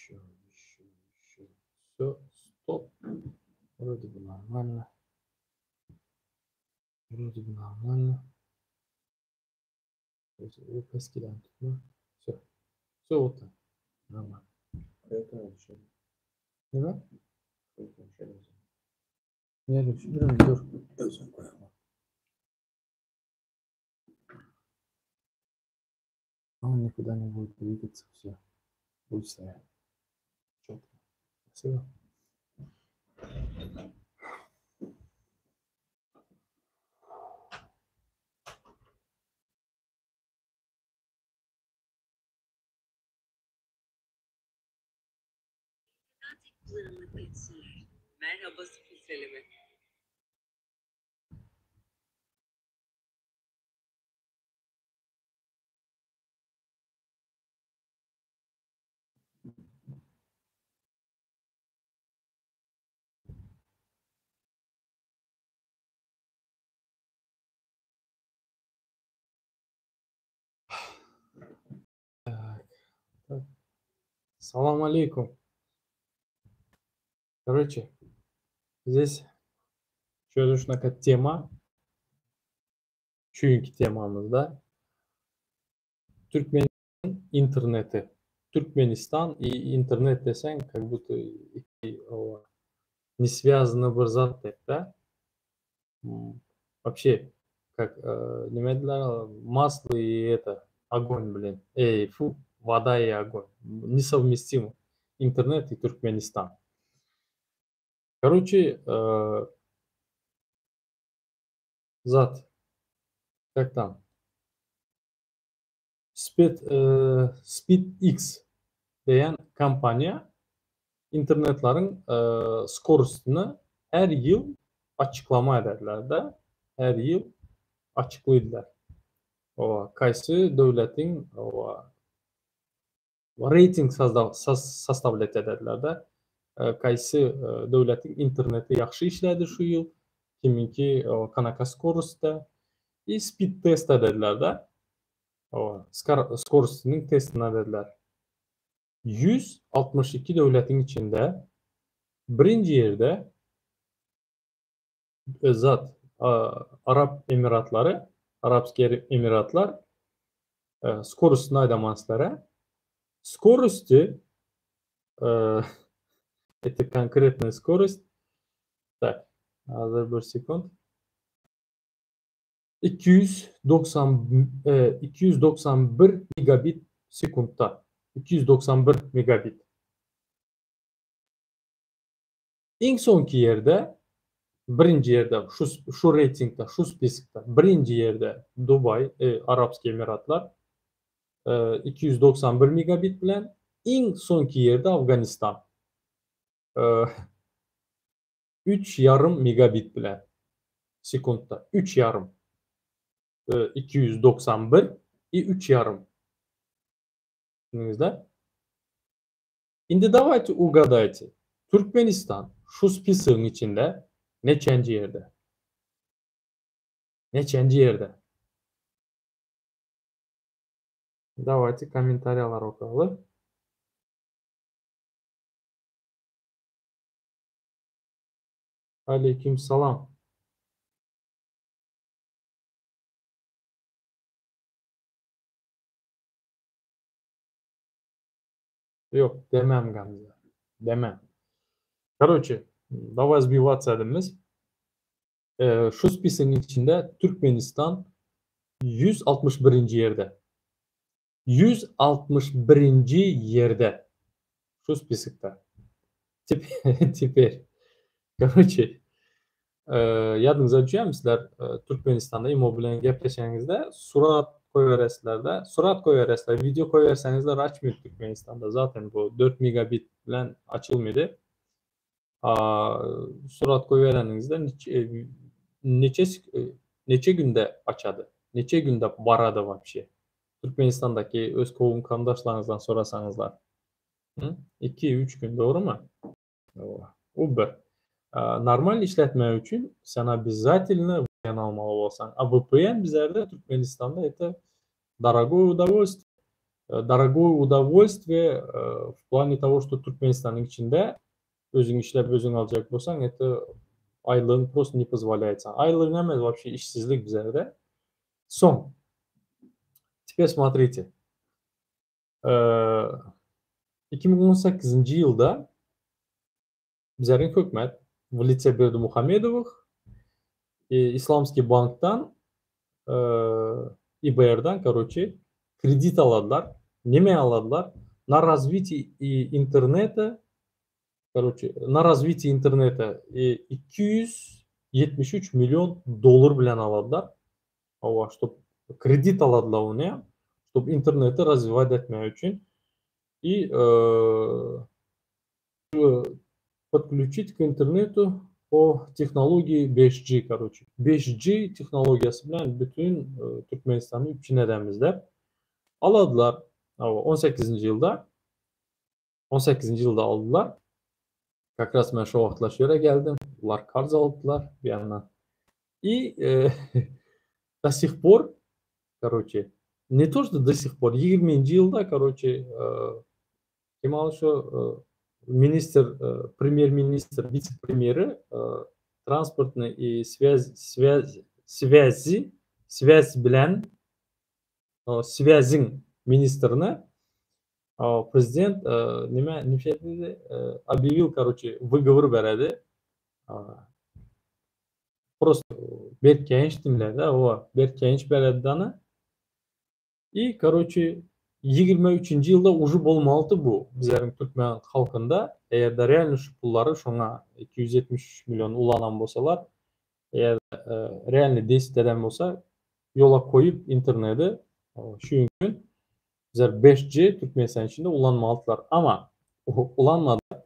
Еще, еще, еще. Все, стоп. Вроде бы нормально. Вроде бы нормально. Pes giden tutma. Все. Все вот так. Нормально. Nime? Nerede düşürüm? Dur. Özüm koyalım. Он никуда не будет двигаться. Все. Будет стоять. Четко. Спасибо. Tek kullanımlık pet sunar. Merhaba su filtreleme. Так, так. Салам алейкум. Короче, здесь şöyle şunaka tema. Çünkü temamızda Türkmen interneti. Türkmenistan и internet desen как будто o, не связаны bir zat dek да. Вообще, как nime diýdiler, масло и это, огонь, блин. Эй, фу, вода и огонь. Несовместимы. Интернет и Туркменистан. Короче, zat, как там? Speed, SpeedX diýen kompaniýa internetleriň skorostyny her ýyl açyklama ederler de. Her ýyl açyklaýdylar. O kaýsy döwletiň o reyting составлять ederler de. Kaýsy döwletiň interneti ýagşy işledi şu ýyl, kiminki kanaka skorostda и speed test ederler de. O skorostynyň testini ederler. 162 döwletiň içinde birinji ýerde zat Arap Emiратлары, Arapskiý Emiratlar skorostyny aýdaman sizlere. Скорости это конкретная скорость. Так, hazır bir sekund. 291 megabit sekundda. 291 megabit. Iň soňky ýerde, birinji ýerde, şu reytingde, şu spiskde, birinji ýerde Dubai, Arapskiý Emiratlar, 291 megabit bilen, iň soňky ýerde Afganistan. 3 yarım megabit bilen sekundda. 3 yarım. 291 и 3 yarım. Düşündüňizler? Indi давайте угадайте. Türkmenistan şu spisyň içinde neçenji ýerde? Neçenji ýerde? Давайте kommentariýalar okaly. Aleyküm salam. Yok demem Gamze. Demem. Короче, давай сбиваться edimiz. Şu spisyň içinde Türkmenistan 161. ýerde. 161. ýerde. Şu spiskde. Теперь, короче, ýadyňyza düşýärmi sizler Türkmenistanda imo bilen gepleşeňizde surat goýberesizler-de, surat goýberesizler, video goýberseňizler açmıyor Türkmenistanda. Zaten bu 4 megabit bilen açylmady. Surat goýbereniňizde neçe günde açady? Neçe günde barady вообще? Türkmenistandaky öz kowum kandaşlaryňyzdan sorasaňyzlar. 2-3 gün dogrymy? O bir. Normal işletmek üçin sen обязательно VPN almaly bolsaň. A VPN bizlerde Türkmenistanda это дорогое удовольствие. Дорогое удовольствие в плане того, что Türkmenistanyň içinde özüň işläp özüň aljak bolsaň, это aýlygyň просто не позволяет saňa. Aýlygyň emes, вообще işsizlik bizlerde. Soň, теперь смотрите. 2018-nji ýylda bizleriň hökümet в лице Berdimuhamedowych Islamskiý bankdan IBR-dan, короче, kredit aladylar. Neme aladylar? Na razwitiý interneta, короче, na razwitiý interneta 273 million dollar bilen aladylar. Hawa, ştob kredit aladylar ony, ştob interneti razwiwat etmek üçin i podklýuçit k internetu po tehnologiýi 5G, karoçe. 5G tehnologiýasy bilen bütin Türkmenistany üpjün edemiz dep aladylar. Hawa, on sekizinji ýylda, on sekizinji ýylda aldylar. Kak raz men şo wagtlar şu ýere geldim. Bular karz alypdylar bir ýandan. I do sih por, karoçe, ne to что do sih por, ýigriminji ýylda, karoçe, Kim al şu ministr, premýer ministr, wise-premýeri transportny i swýaz, swýaz, swýazi, swýaz bilen swýaziň ministrine prezident nime, nime diýdi, obýawil, karoçe, wygovor beredi. Prosto berk diňledi, hawa, berk käýinç beredi dana. I karoçe 23-nji ýylda uje bolmalydy bu bizleriň türkmen halkynda, eger-de realno şu pullary şoňa 273 million ulanan bolsalar, eger realno deýstwit eden bolsa, ýola koýup internedi şu gün bizler 5G Türkmenistan içinde ulanmalydylar. Ama ulanmadylar.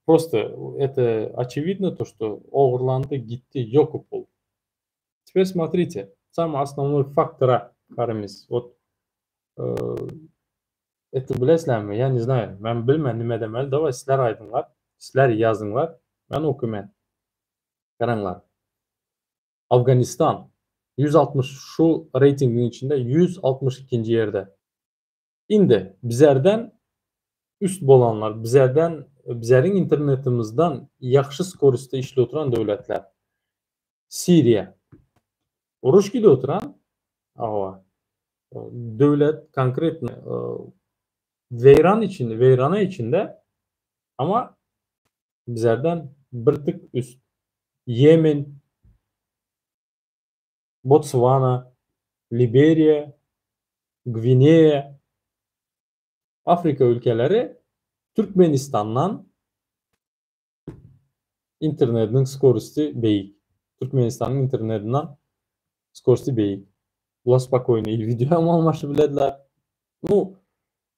Prosto eto oçewidno to što ogurlandy gitdi ýok o pul. Teper smotrite, samyy osnownoý faktora garymyz. Wot eto bilesizlermi, ýa ne znaýu, men bilmen nime demeli, daway sizler aýdyňlar, sizler ýazyňlar, men okymen. Garaňlar. Afganistan 160 şu reýtingiň içinde 162-nji ýerde. Indi bizerden üst bolanlar, bizerden, bizeriň internetimizden ýahşy skorostda işli oturan döwletler. Siriýa. Uruş gidip oturan, hawa, döwlet konkretno weýran içinde, weýrana içinde, amma bizerden bir tyk üst. Ýemen, Botswana, Liberiýa, Gwineýa, Afrika ülkeleri Türkmenistandan internetiniň skorosti beýik. Türkmenistanyň internetinden skorosti beýik. Bular spokoýno i wideo hem almaşyp bilediler. Nu,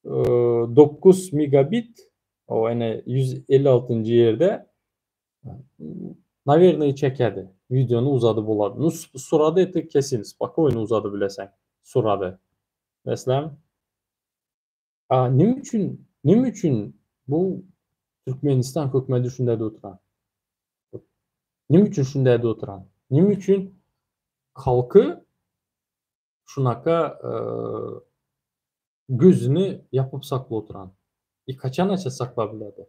9 megabit, o ene 156-njy ýerde Nawernoý çekedi. Wideony uzadyp bolady. Nu surady eti kesin spokoýno uzadyp bileseň. Surady. Meselem A neme üçin neme üçin bu Türkmenistan hökümeti şunda edip oturan? Neme üçin şunda edip oturan? Neme üçin halky şunaka gözüni ýapyp saklap oturan? I kaçanaça saklap biledi?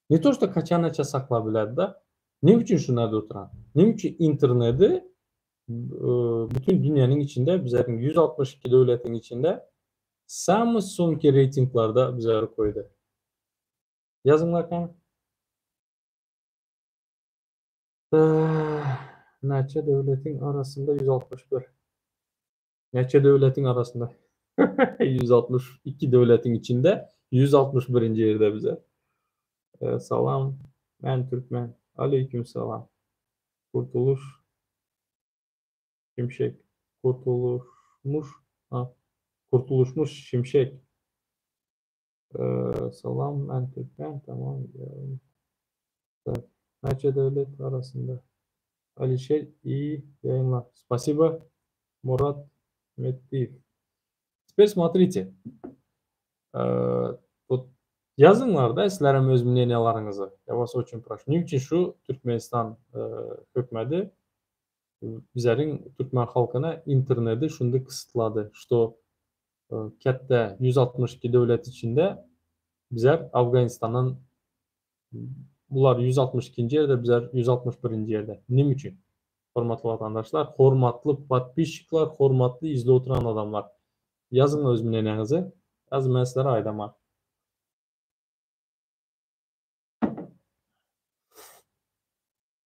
Ne to što kaçanaça saklap biledi-da, neme üçin şunda edip oturan? Neme üçin internedi bütün dünýäniň içinde bizleriň 162 döwletiň içinde samy soňky reýtinglarda bizleri goýdy? Ýazyňlar kany. Näçe döwletiň arasynda 161. Näçe döwletiň arasynda? 162 döwletiň içinde 161-nji ýerde bize. Salam, men türkmen. Aleýkum salam. Kurtuluş Şimşek. Kurtuluşmuş. Ha. Kurtuluşmuş Şimşek. Salam, men türkmen. Tamam. Tak. Näçe döwlet arasynda? Alişer iyi ýaýynlar. Spasibo, Murat Metdiýew. Teper smotrite. Вот ýazyňlar-da sizlerem öz mneniýalaryňyzy. Я вас очень прошу. Neme üçin şu Türkmenistan hökümeti. Bizleriň türkmen halkyna interneti şundy kystlady, şto kätde 162 döwlet içinde bizler Afganistandan bular 162-nji ýerde, bizler 161-nji ýerde. Nime üçin? Hormatly watandaşlar, hormatly podpisçikler, hormatly izli oturan adamlar. Ýazyň öz mneniýaňyzy. Ýazyň men sizlere aýdaman.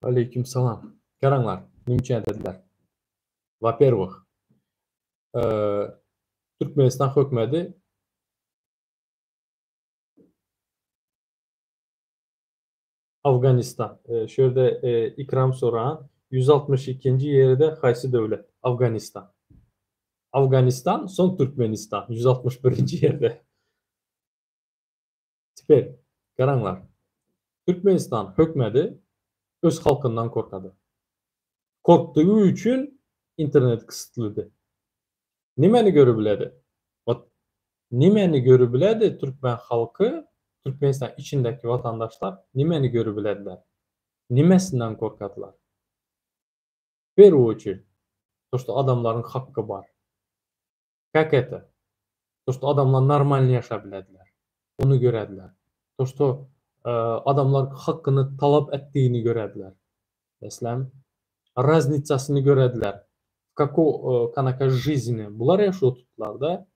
Aleýkim salam. Garaňlar, nime üçin edediler? Во-первых, Türkmenistan hökümeti Afganistan. Şu ýerde Ikram soran, 162-nji ýerde haýsy döwlet? Afganistan. Afganistan, soň Türkmenistan, 161-nji ýerde. Teper, garaňlar. Türkmenistan hökmedi öz halkyndan korkady. Korkdygy üçin internet kysıtlydy. Nimeni görübiledi? Wot nimeni görübiledi türkmen halky, Türkmenistan içindeki watandaşlar nimeni görübilediler? Nimesinden korkadylar? W первую очередь, то что adamlaryň hakky bar. Как это? To что adamlar normalny ýaşap bilediler. Ony görediler. To что adamlar hakkyny talap etdigini görediler. Meselem, raznicasyny görediler. W kako kanaka жизни. Bular ýaşap oturdylar-da.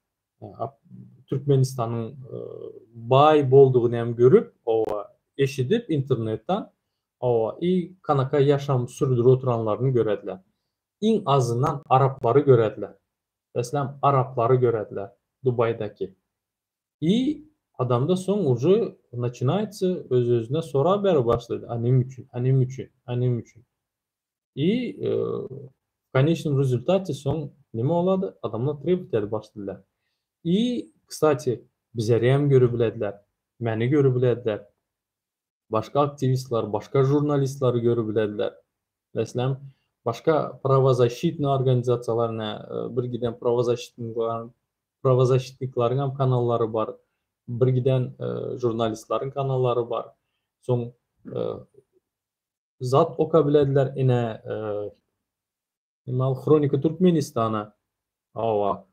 Türkmenistanyň baý boldugyny hem görüp, owa, eşidip internetden, owa, i kanaka ýaşam sürdürip oturanlaryny görediler. Iň azyndan araplary görediler. Meselem, araplary görediler Dubaýdaky. I adamda soň uje naçinaýtsa öz-özüne sorag berip başlady, a neme üçin, a neme üçin, a neme üçin? I w koneçnom rezultate soň neme bolady, adamlar trebowat edip başladylar. I, kstati, bizerem görüp bilediler, meni görüp bilediler. Başga aktiwistler, başga žurnalistleri görüp bilediler. Meselem, başga prawozaşitnyý organizasiýalar ine bir giden prawozaşitnikleriň prawozaşitnikleriň hem kanallary bar. Bir giden žurnalistleriň kanallary bar. Soň zat oka bilediler ine neme ol Hronika Türkmenistana hawa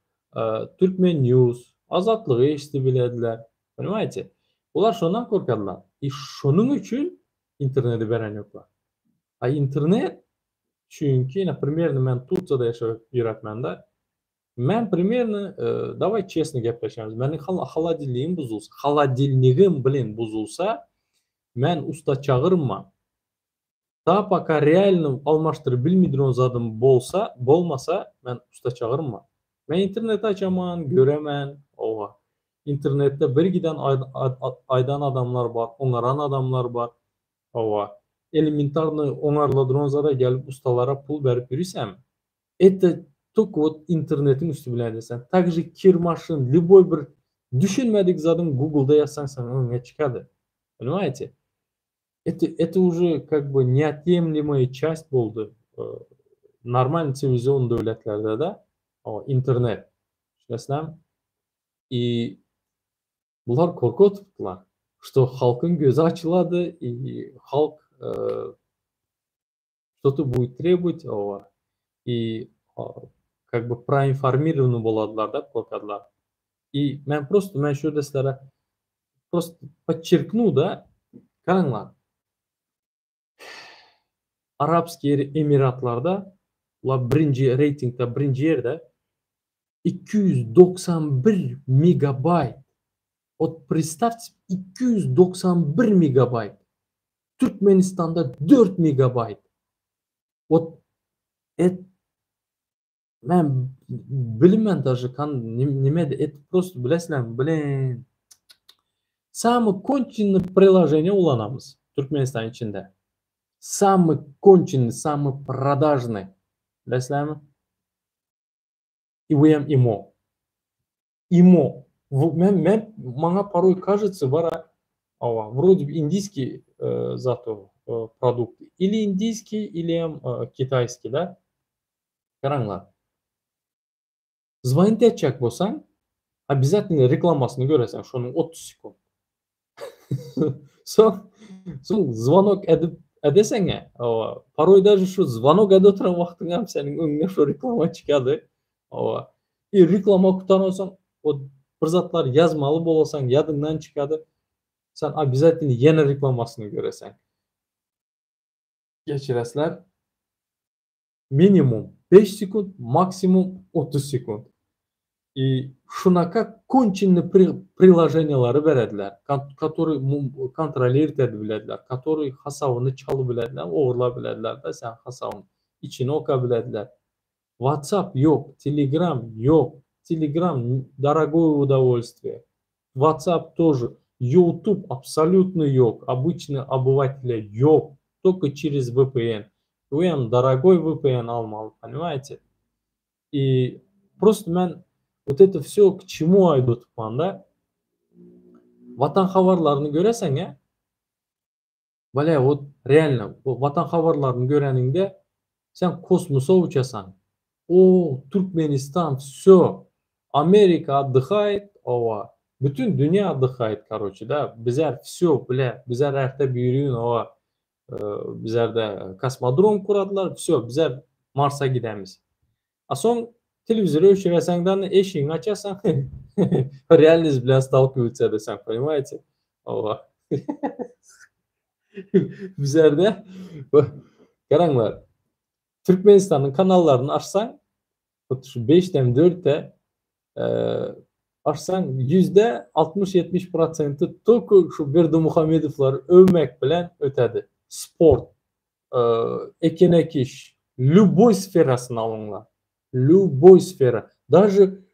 Türkmen News Azatlygy eşidip bilediler. Понимаете? Bular şondan korkadylar. I şonuň üçin interneti beren ýoklar. A internet çünki ine primerno men Tursiýada ýaşap ýöräpmen-de. Men primerno daway çesno gepleşemiz. Meniň holodilnigim buzulsa, holodilnigim blin buzulsa, men usta çagyrman. Ta poka realno almaşdyryp bilmidron zadym bolsa, bolmasa men usta çagyrman. Men internet açaman, göremen, owa. Internetde bir giden aýdan adamlar bar, oňaran adamlar bar. Hawa. Elementarny oňarladron zada gelip ustalara pul berip ýörisämi? Это только вот internetiň üsti bilen edesen. Также kir maşyn, lýuboý bir düşünmedik zadyň Google-da ýazsaň saňa öňüňe çykady. Понимаете? Это это уже как бы neotýemlemaya часть boldy normal siwilizowan döwletlerde-de internet. Düşünesizlermi? I bular korkup oturypdylar, что halkyň gözi açylady i halk что-то будет требовать owa i как бы proinformirowany boladylar dep korkadylar. I men prosto men şu ýerde sizlere prosto podçerknu da garaňlar. Arapskiý Emiratlarda bular birinji reýtingde birinji ýerde 291 megabaýt. Wot predstavte 291 megabaýt. Türkmenistanda 4 megabaýt. Wot et men bilmen daže kan nime et prosto bilesizlermi blin. Samyý konçennyý priloženiýe ulanamyz Türkmenistan içinde. Samyý konçennyý, samyý prodajnyý. Bilesizlermi? I bu hem imo. Imo. Men men maňa poroý kažется bara hawa wrode by indiskiý zat o produkt. Ili indiskiý, ili hem kitaýskiý da. Garaňlar. Zvonit etjek bolsaň, obýazatelno reklamasyny göresiň şonuň 30 sekund. Soň soň zvonok edip. edeseň-ä, hawa, poroý daže şu zvonok edip oturan wagtyňam seniň öňüňe şo reklama çykýady. Hawa. I reklama gutaransoň o bir zatlar ýazmaly bolasaň ýadyňdan çykýady. Sen obýazatelno ýene reklamasyny göreseň. Geçiresler. Minimum beş sekunt, maksimum 30 sekunt. I şunaka konçenny priloženiýalary berediler, kotory kontrolirt edip bilediler, kotory hasabyny çalyp bilediler, ogurlap bilediler-de sen hasabyň içini okap bilediler. WhatsApp ýok, Telegram ýok, Telegram dorogoý udowolstwiýe, WhatsApp тоже, YouTube absolýutno ýok, obyçnyý obywatelýa ýok, tolko çerez VPN. Öýem dorogoý VPN almaly, ponimaýte? I prosto men wot eto wsýo k çemu aýdyp oturman-da, Watan habarlaryny göreseň-ä, Bolýa wot realno watan habarlaryny göreniňde sen kosmosa uçasaň o Türkmenistan wsё Amerika otdyhaýt owa bütün dünýä otdyhaýt karoçe da bizler wsё blä bizler ärte birigün owa bizlerde kosmodrom kuradylar wsё bizler Marsa gidemiz a soň telewizory öçüreseňde eşigiňi açasaň realnost bilen stalkiwatsa edeseň ponimaýte owa bizlerde garaňlar Türkmenistanyň kanallaryny açsaň hut şu beşden dörte açsaň %60-70 prosenti tolko şu Berdimuhamedowlary öwmek bilen ötedi sport ekin ekiş lýuboý sferasyny alyňlar lýuboý sfera daže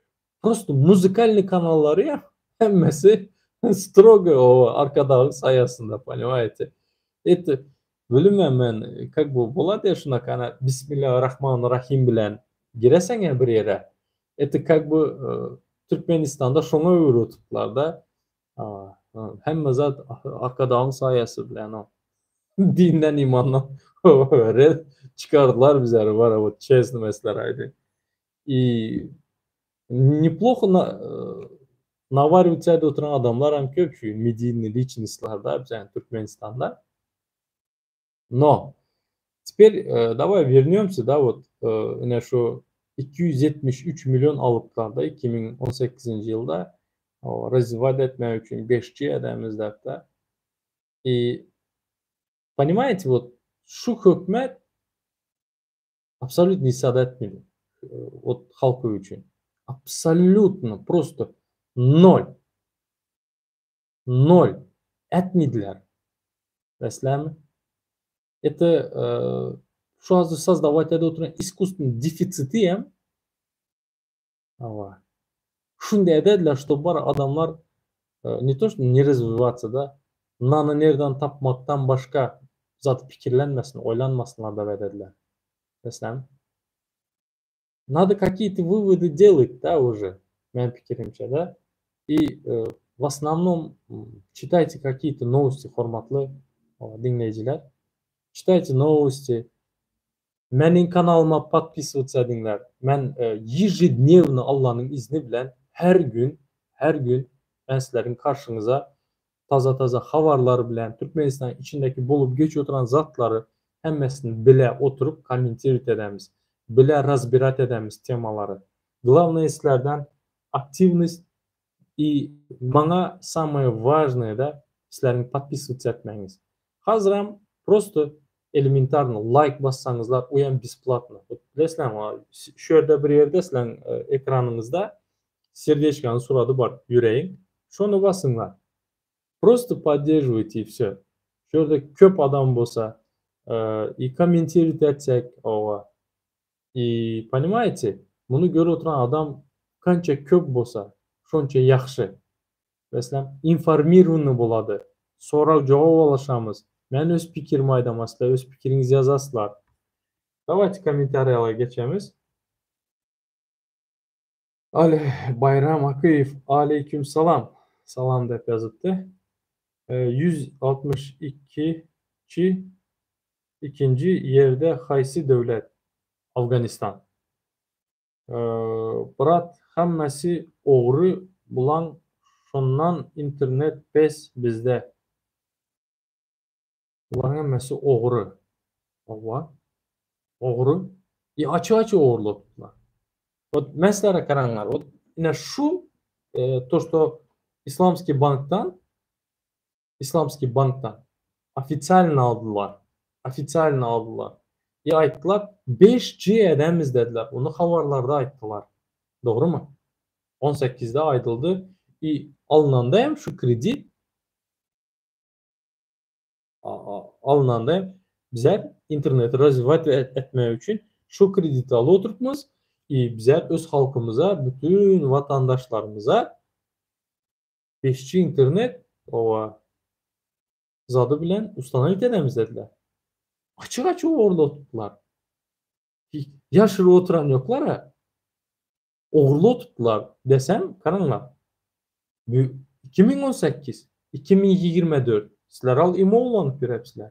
prosto muzykalnyý kanallary ýa hemmesi strogo oba Arkadagyň saýasynda ponimaýete это bilmän men kak bu bolady ýa şunaka ana bismillah rahman rahim bilen gireseň ýa bir ýere это kak bu Türkmenistanda şoňa öwretiplarda Hemme zat Arkadagyň saýasy bilen o. Dinden imandan red çykardylar bizleri bara вот честно mesler aýdy. I neplохо na nawariwat edip oturan adamlar hem köp şu mediýny liçnostlar da bizäň Türkmenistanda. No teper daway wernemsya da wot ine şu 273 million alyplar-da 2018-nji ýylda razwiwat etmek üçin 5G edemiz diýip-de. I ponimaýete wot şu hökümet absolýutno hiç zat etmedi wot halky üçin. Absolýutno prosto nol. Nol. Etmediler. Beslämi? Это şu hazir sozdawat edip oturan iskusstweniý defitsiti hem hawa. Şunday edediler, ştob bar adamlar ne to şto ne razwiwatsa da, nany nerden tapmakdan başga zat pikirlenmesin, oýlanmasynlar dep edediler. Beslämi? Nado kakiýe-to wywody delat da uje, meň pikirimçe da. I w osnovnom çitaýte kakiýe-to nowosti hormatly diňleýjiler. Çitaýte nowosti. Meniň kanalyma podpisywatsa ediňler. Men ýežednewno Allanyň izni bilen her gün, her gün men sizleriň karşyňyza taza-taza habarlar bilen Türkmenistanyň içindeki bolup geçip oturan zatlary hemmesini bile oturyp kommentirowat edemiz. Bile razbirat edemiz temalary. Glawnoýe sizlerden aktiwnost i maňa samoýe wažnoýe da sizleriň podpisywatsa etmegiňiz. Hazyram prosto elementarno laýk bassaňyzlar oýam besplatno. Bilesizlermi şu ýerde bir ýerde sizleriň ekranyňyzda serdeçkanyň surady bar ýüregiň. Şony basyňlar. Prosto podderžiwajte i wsё. Şu ýerde köp adam bolsa i kommentirowat etsek oba. I ponimaýete muny görüp oturan adam kança köp bolsa şonça ýahşy. Meselem informirowanyý bolady. Sorag jogap alyşamyz. Men öz pikirimi aýdaman sizler öz pikiriňizi ýazaslar. Dawayte kommentariýalara geçemiz. Ali Baýram Akyýew Aleýkim salam. Salam diýip ýazypdy. 162 nji ikinji ýerde haýsy döwlet? Afganistan. Brat hemmesi ogry bulaň şondan internet pes bizde. Bularyň hemmesi ogry. Hawa. Ogry. I açyk-açyk ogurladylar. Wot men sizlere garaňlar. Wot ine şu to что Islamskiý bankdan Islamskiý bankdan ofitsialno aldylar. Ofitsialno aldylar. I aýtdylar 5G edemiz dediler. Ony habarlarda aýtdylar. Dogrymy? 18-de aýdyldy. I alynanda hem şu kredit alynanda bizler interneti razwiwać etmek üçin şu krediti alyp oturypmyz i bizler öz halkymyza, bütün watandaşlarymyza 5G internet owa zady bilen ustanovit edemiz dediler. Açyk-açyk ogurladypdylar. Ýaşyryp oturan ýoklar-a. Ogurlyk tutdular desem, garaňlar. Bu 2018, 2024 sizler al imo ulanyp ýörepsiler.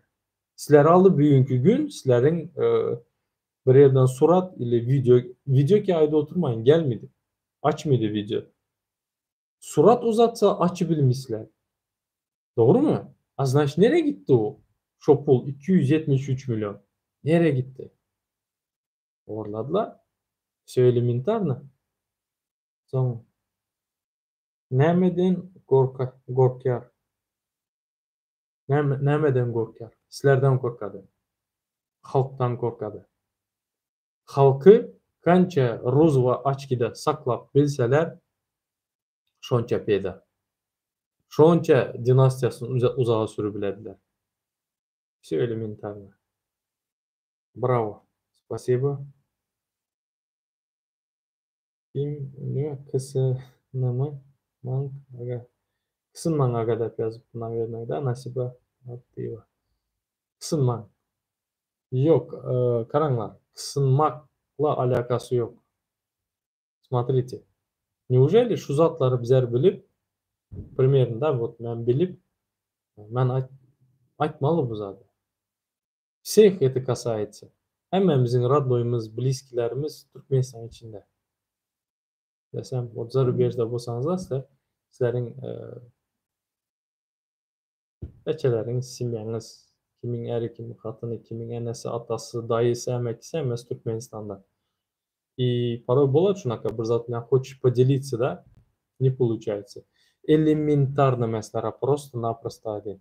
Sizler aly bügünki gün sizleriň bir ýerden surat ili wideo, wideo ki aýda oturmaýyn gelmedi. Açmady wideo. Surat uzatsa açybilmisler. Dogrymy? A znaçt nere gitdi o? Şo pul 273 million. Nere gitdi? Ogurladylar. Vse elementarno. Soň nämeden gorka gorkýar? Näme nämeden gorkýar? Sizlerden gorkady. Halkdan gorkady. Halky kança rozwa açkida saklap bilseler, şonça peýda. Şonça dinastiýasyny uzaga sürübilediler. Vse elementarno. Bravo. Spasibo. Kim nime kysynamy maň aga. Kysynmaň aga dep ýazypdy nawernoý da Nasiba Abdyýewa. Kysynmaň. Ýok, garaňlar, kysynmakla alakasy ýok. Smotrite. Neujeli şu zatlary bizler bilip, primerno da wot men bilip, men aýtmaly bu zady. Vseh это kasaýetsa. Hemmämiziň radnoýymyz, bliskilerimiz Türkmenistanyň içinde. Desem, ot zarubežde bolsaňyzlar sizler, sizleriň neçeleriňiz, semýaňyz, kimiň äri, kimiň hatyny, kimiň enesi, atasy, daýysy, ämekisi hemmesi Türkmenistanda. I poroý bolat şunaka bir zat bilen хочешь podelиться da, ne poluçaýtsa. Elementarno meselä prosto naprosto aýdaýyn.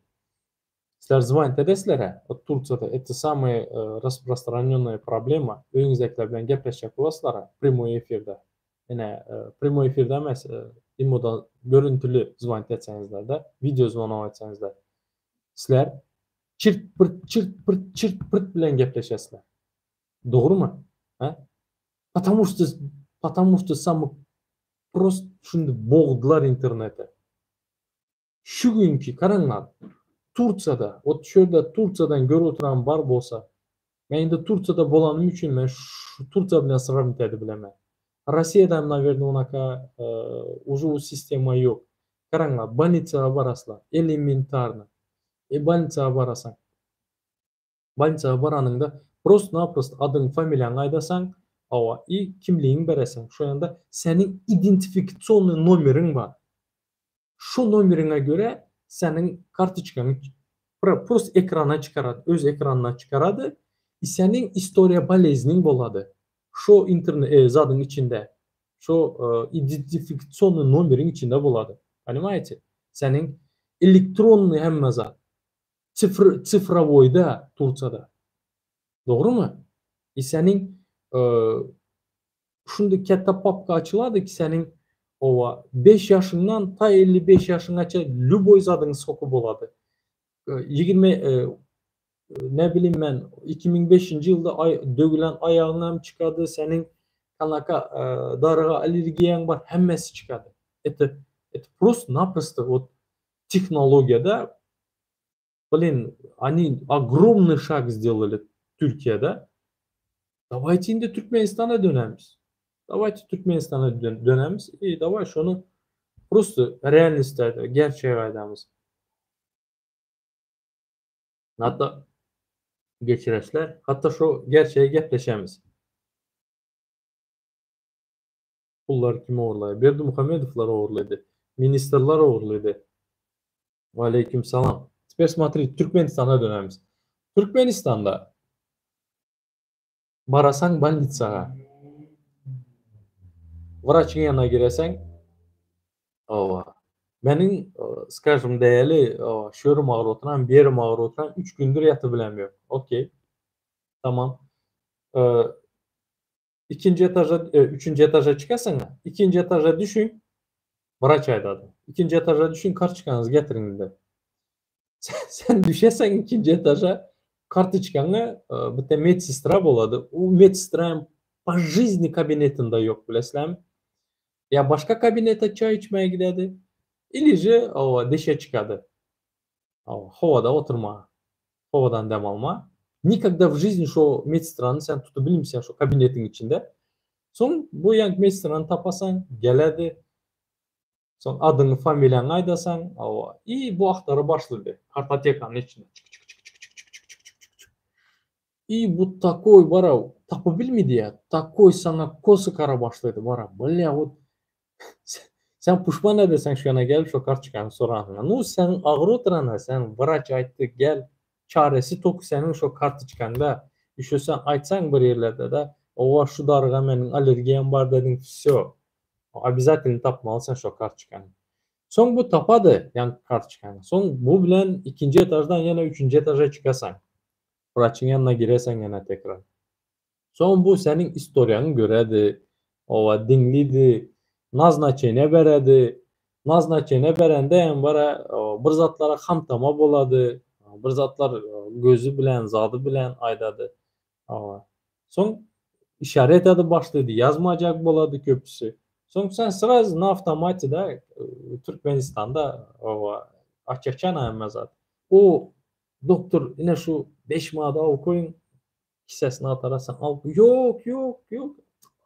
Sizler zvonit edesizler-ä, ot Tursiýada это samyý rasprostranýonnaýa problema, öýüňizdäkiler bilen gepleşjek bolasizlar-a prýamoý efirde. Ine, prýamoý efirde emes, imodan görüntüli zvonit etseňizler-de, wideo zvonok etseňizler. Sizler çirt-pirt, çirt-pirt, çirt-pirt bilen gepleşesizler. Dogrymy? Hä? Потому что, потому что samy prost şuny bogdular internete. Şu günki garaňlar, Tursiýada, ot şu ýerde Tursiýadan görüp oturan bar bolsa, men indi Tursiýada bolanym üçin men şu Tursiýa bilen sravnit edip bilemen. Rossiýada hem nawerno unaka uje u sistema ýok. Garaňlar, bolnitsaga baraslar, elementarno. E bolnitsaga barasaň. Bolnitsaga baranyňda prosto-naprosto adyň, familiýaňy aýdasaň, hawa, i kimligiňi bereseň, şo ýanda seniň identifikasionnyý nomeriň bar. Şo nomeriňe görä seniň kartoçkaňy prosto ekrana çykarady, öz ekranyna çykarady i seniň istoriýa bolezniň bolady. Şo interne zadyň içinde, şo identifikasionnyý nomeriň içinde bolady. Ponimaýete? Seniň elektronnyý hemme zat. Sifr sifrowoýda Tursiýada. Dogrymy? I seniň şunday katta papka açylady ki seniň owa 5 ýaşyňdan ta 55 ýaşyňaça lýuboý zadyň soky bolady. 20 ne bilim men 2005-nji ýylda aý döwülen aýagyň hem çykady, seniň kanaka daryga allergiýaň bar, hemmesi çykady. Это это просто naprosto вот tehnologiýada blin oni ogromnyý şag sdelali Türkiýede. Dawayte indi Türkmenistana dönemiz. Dawayte Türkmenistana dönemiz i daway şony prosto realnostda gerçegi aýdamyz. Hatda geçiresler, hatda şo gerçegi gepleşemiz. Pullary kim ogurlaýar? Berdimuhamedowlar ogurlady. Ministrler ogurlady. Waleýkim salam. Teper smotri, Türkmenistana dönemiz. Türkmenistanda barasaň bolnisaga, wraçyň ýanyna gireseň, owa, meniň, skažem, däli, owa, şu ýerim agyryp oturan, bu ýerim agyryp oturan, üç gündür ýatyp bilemok. Okey. Tamam. Ikinji etaža, üçünji etaža çykasyňa, ikinji etaža düşüň, wraç aýdady. Ikinji etaža düşüň, kartoçkaňyzy getiriň diýdi. Sen düşeseň ikinji etaža, kartoçkaňy bitte medsestra bolady. U medsestra hem po жизни kabinetinde ýok bilesizlermi? Ýa başga kabinete çaý içmäge gidedi, ili же deşe çykady. Howada oturma, howadan dem alma. Nikogda w жизни şo medsestrany sen tutup bilmseň şo kabinetiň içinde. Soň bu ýank medsestrany tapasaň, geledi. Soň adyňy, familiýaňy aýdasaň, hawa, i bu agtara başlady. Kartotekanyň içinde çyk-çyk-çyk-çyk-çyk-çyk-çyk-çyk-çyk. I bu takoý bara tapyp bilmedi ýa, takoý saňa kosy kara başlady bara, blýa wot Sen puşman edeseň şu ýana gelip şo kartoçkany soranyňa. Nu sen agyr oturana sen wraç aýtdy gel çaresi tok seniň şo kartoçkaňda. Üşe sen aýtsaň bir ýerlerde-de owa şu daryga meniň allergiýam bar dediň wsё. Obýazatelno tapmaly sen şo kartoçkany. Soň bu tapady ýaňky kartoçkany. Soň bu bilen ikinji etaždan ýene üçünji etaža çykasaň. Wraçyň ýanyna gireseň ýene tekrar. Soň bu seniň istoriýaňy göredi, oba diňlidi, naznaçeniýe beredi. Naznaçeniýe berende hem bara bir zatlara hamtama bolady, bir zatlar gözi bilen, zady bilen aýdady. Oba. Soň işaret edip başlady, ýazmajak bolady köpüsi. Soň sen srazu na awtomatida Türkmenistanda oba aç-açan hemme zat. O doktor ine şu 5 manat alyp goýuň, Kisesini agtarasaň al. Ýok, ýok, ýok.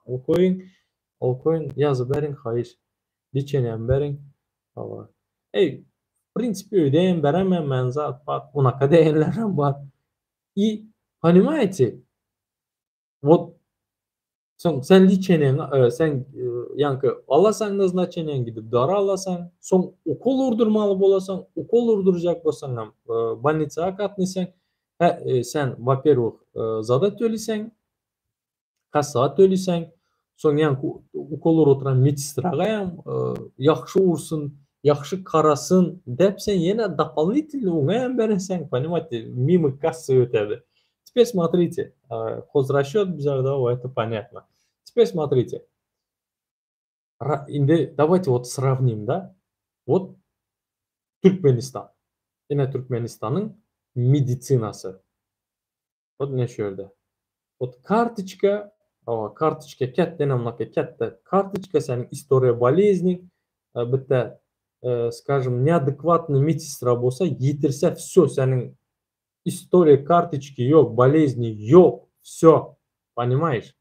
Al goýuň, al goýuň, ýazyp beriň haýyş. Liçenýämi beriň. Hawa. Eý, w prinsipi öýde hem beremem men zat pat, unaka diýenlerem bar. I ponimaýte, wot Soň sen liçeniýeňi, sen ýaňky alasaň naznaçeniýeňi gidip dary alasaň, soň ukol urdurmaly bolasaň, ukol urdurjak bolsaňam bolnisaga gatnaýsaň, hä sen wa-perwih zada töleýseň, kassaga töleýseň, soň ýaňky ukol urup oturan medsestraga hem ýagşy ursun, ýagşy garasyn dep sen ýene dopolnitelnyý oňa hem bereseň, ponimaýte, mimo kassa ötedi. Теперь смотрите, хозрасчет bizerde это понятно. Теперь смотрите. Indi давайте вот сравним, да? Вот Türkmenistan. Ine Türkmenistanyň medisinasy. Вот ine şu ýerde. Вот kartoçka, hawa, kartoçka kätden emlaka kätde kartoçka seniň istoriýa bolezniň bitte, skажем, neadekvatnyý medsestra bolsa, ýitirse wsё seniň Istoriýa kartoçki ýok bolezni ýok wsё ponimaýeş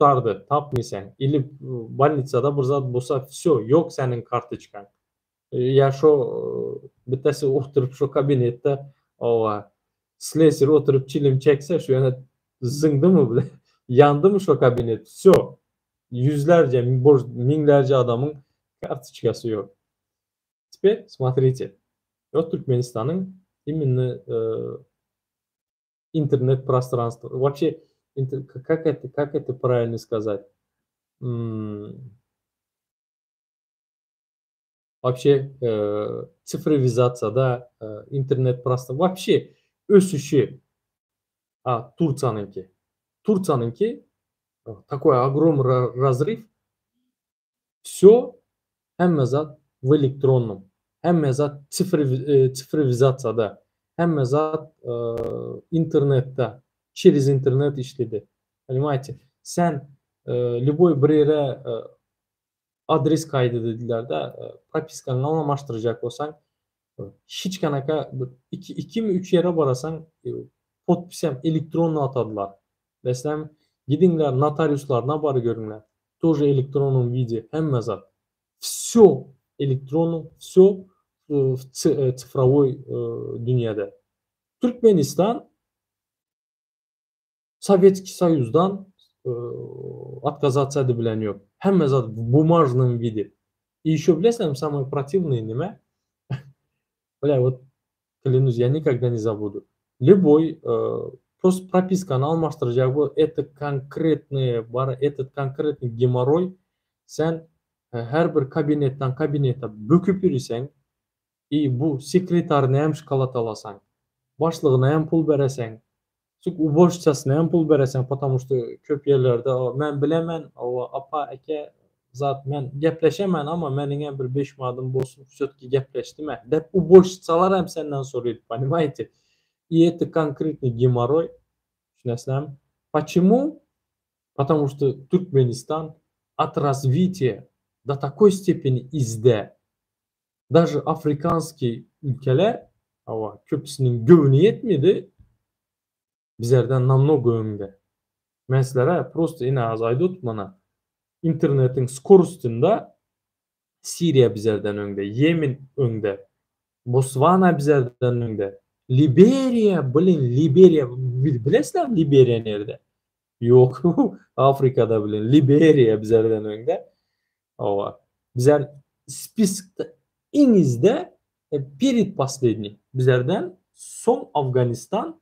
gutardy tapmysaň ili bolnitsada bir zat bolsa wsё ýok seniň kartoçkaň ýa şo bittesi oturyp şo kabinetde owa sleser oturyp çilim çekse şu ýana zyňdymy bile ýandymy şo kabinet wsё ýüzlerce müňlerce adamyň kartoçkasy ýok Teper smotrite вот Türkmenistanyň imенно internet prostranstwo вообще как это как это правильно сказать вообще tsifrowizasiýada internet prostr вообще ösüşi a Tursiýanyňky Tursiýanyňky takoý ogrom razryw Wsýo, hemme zat w elektronnom, hemme zat tsifrowizasiýada, hemme zat internetde, çerez internet işledi. Ponimaýte? Sen lýuboý bir ýere adres kaýdy diýdiler-de, propiskaňy alamaşdyrjak bolsaň, hiç kanaka bir iki, ikimi üç ýere barasaň, podpisem elektronny atadylar. Meselem, gidiňler notariuslaryna bar görüňler. Тоже elektronnom wide hemme zat. Wsýo elektronnom, wsýo w cyfrowoý dünýäde. Türkmenistan Sowetskiý Soýuzdan otkazatsa edibilen ýok. Hemme zat w bumažnom wide. I ýeşo bilesiňizmi samoý protiwnyý nime? Bля, wot klinus, ýa nikogda ne zabudu. Lýuboý prosto propiskany almaşdyrjak bol, это konkretnyý bar, этот konkretnyý gemoroý, sen her bir kabinetden kabinete böküp ýöriseň, i bu sekretaryna hem şokolad alasaň, başlygyna hem pul bereseň, suk uborşitsasyna hem pul bereseň, потому что köp ýerlerde men bilemen, hawa, apa, eke, zat, men gepleşemen, amma meniňem bir beş manadym bolsun, всё-таки gepleşdim-ä, dep uborşitsalar hem senden soraýar, понимаете? И это konkretnyý gemoroý, düşünesizlermi? Почему? Потому что Türkmenistan от развития до такой stepeni yzda. Daže afrikanskiý ülkeler, hawa, köpüsiniň göwni ýetmedi, bizlerden namnogo öňde. Men sizlere prosto ine az aýdyp mana, internetiň skorostynda Siriýa bizlerden öňde, Ýemen öňde, Botswana bizlerden öňde, Liberiýa, blin, Liberiýa, bilesizlermi Liberiýa nirde? Ýok, Afrikada blin, Liberiýa bizlerden öňde. Hawa, bizler spiskda iň yzda, peredposledniý, bizlerden soň Afganistan,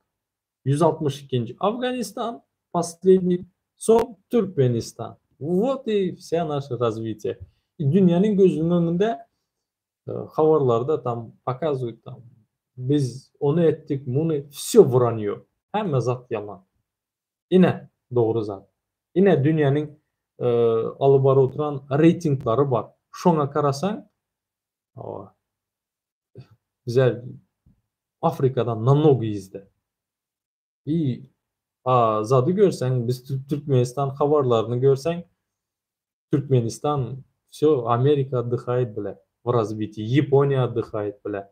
162-nji Afganistan, posledniý, soň Türkmenistan. Wot i wsýa naşa razwitiýe. I dünýäniň gözüniň öňünde habarlarda tam pokazywat tam biz ony etdik, muny, wsýo wranýo. Hemme zat ýalan. Ine dogry zat. Ine dünýäniň alyp baryp oturan reýtinglary bar. Şoňa garasaň, hawa, bizler Afrikadan namnogo yzda. I a zady görseň, biz Türkmenistan habarlaryny görseň, Türkmenistan wsё, Amerika otdyhaýet bile w razwitiýi, Ýaponiýa otdyhaýet bile.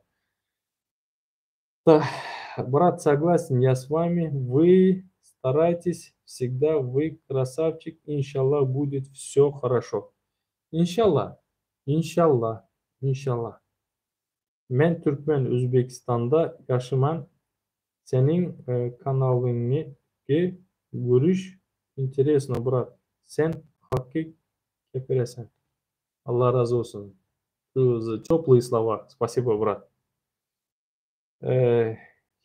Brat soglasен я s wami, вы staraytes всегда, вы krasavçik, inşallah budet wsё horoşo. Inşallah, inşallah, inşallah. Men türkmen Özbekistanda ýaşaman seniň kanalyňy görüş interesno brat sen haky gepireseň. Allah razy bolsun za teplые slova spasibo brat.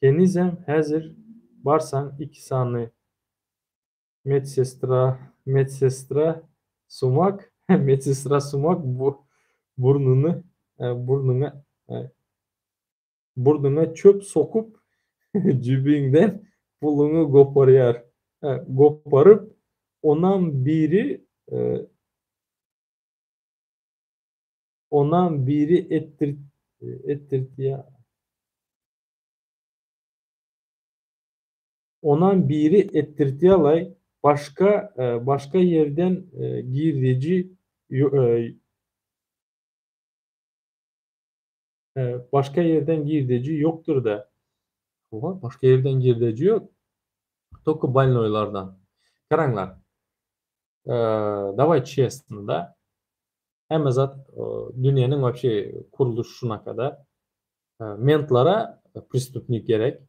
Henizem häzir barsaň iki sany medsestra medsestra sumak medsestra sumak burnuny burnuňa burnuňa çöp sokup jübiňden puluňy goparýar goparyp onam biri onam biri etdir etdirtýär. Onam biri etdirtýalaý, başga başga ýerden girdeji başga ýerden girdeji ýokdur-da. Hawa, başga ýerden girdeji ýok. Tolko bolnoýlardan. Garaňlar. Daway çestno da. Hemme zat dünýäniň wapşe kurluşy şunakada. Mentlara prestupnik gerek.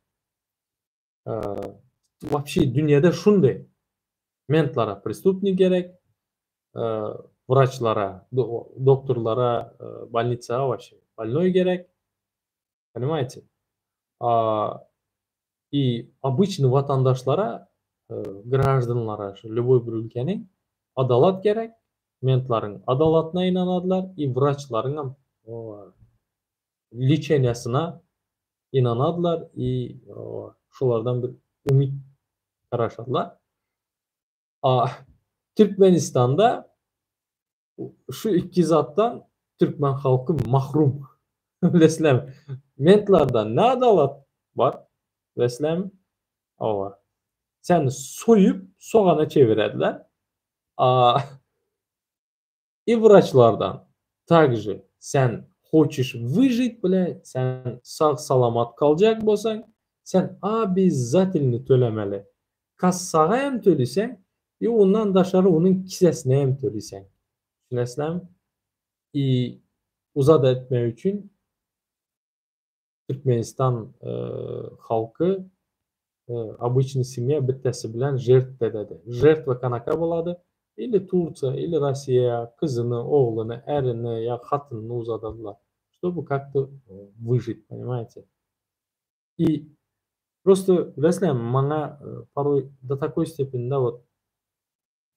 Wapşe dünýede şunday. Mentlara prestupnik gerek. Wraçlara, doktorlara, bolnitsaga wapşe bolnoý gerek. Ponimaýte? I obyçnyý watandaşlara, graždanlara şu lýuboý bir ülkäniň adalat gerek. Mentlaryň adalatyna ynanadylar i wraçlaryňam leçeniýasyna ynanadylar i şolardan bir umyt garaşadylar. A Türkmenistanda şu iki zatdan türkmen halky mahrum. Bilesizlermi? Mentlardan ne adalat bar? Bilesizlermi? Hawa. Seni soýup sogana çevirediler. A i wraçlardan takže sen hoçiş wyžit bile sen sag salamat galjak bolsaň sen obezatelny tölemeli. Kassaga hem töleseň i ondan daşary onuň kisesine hem töleseň. Düşünesizlermi? I uzat etmek üçin Türkmenistan halky obyçnyý semýa bittesi bilen žertwa ededi. Žertwa kanaka bolady? Ili Tursiýa, ili Rossiýa gyzyny, ogluny, ärini ýa hatynyny uzadadylar. Ştoby kak-to wyžit, ponimaýte? I. Prosto bilesizlermi, maňa porой do takoý stepeni da wot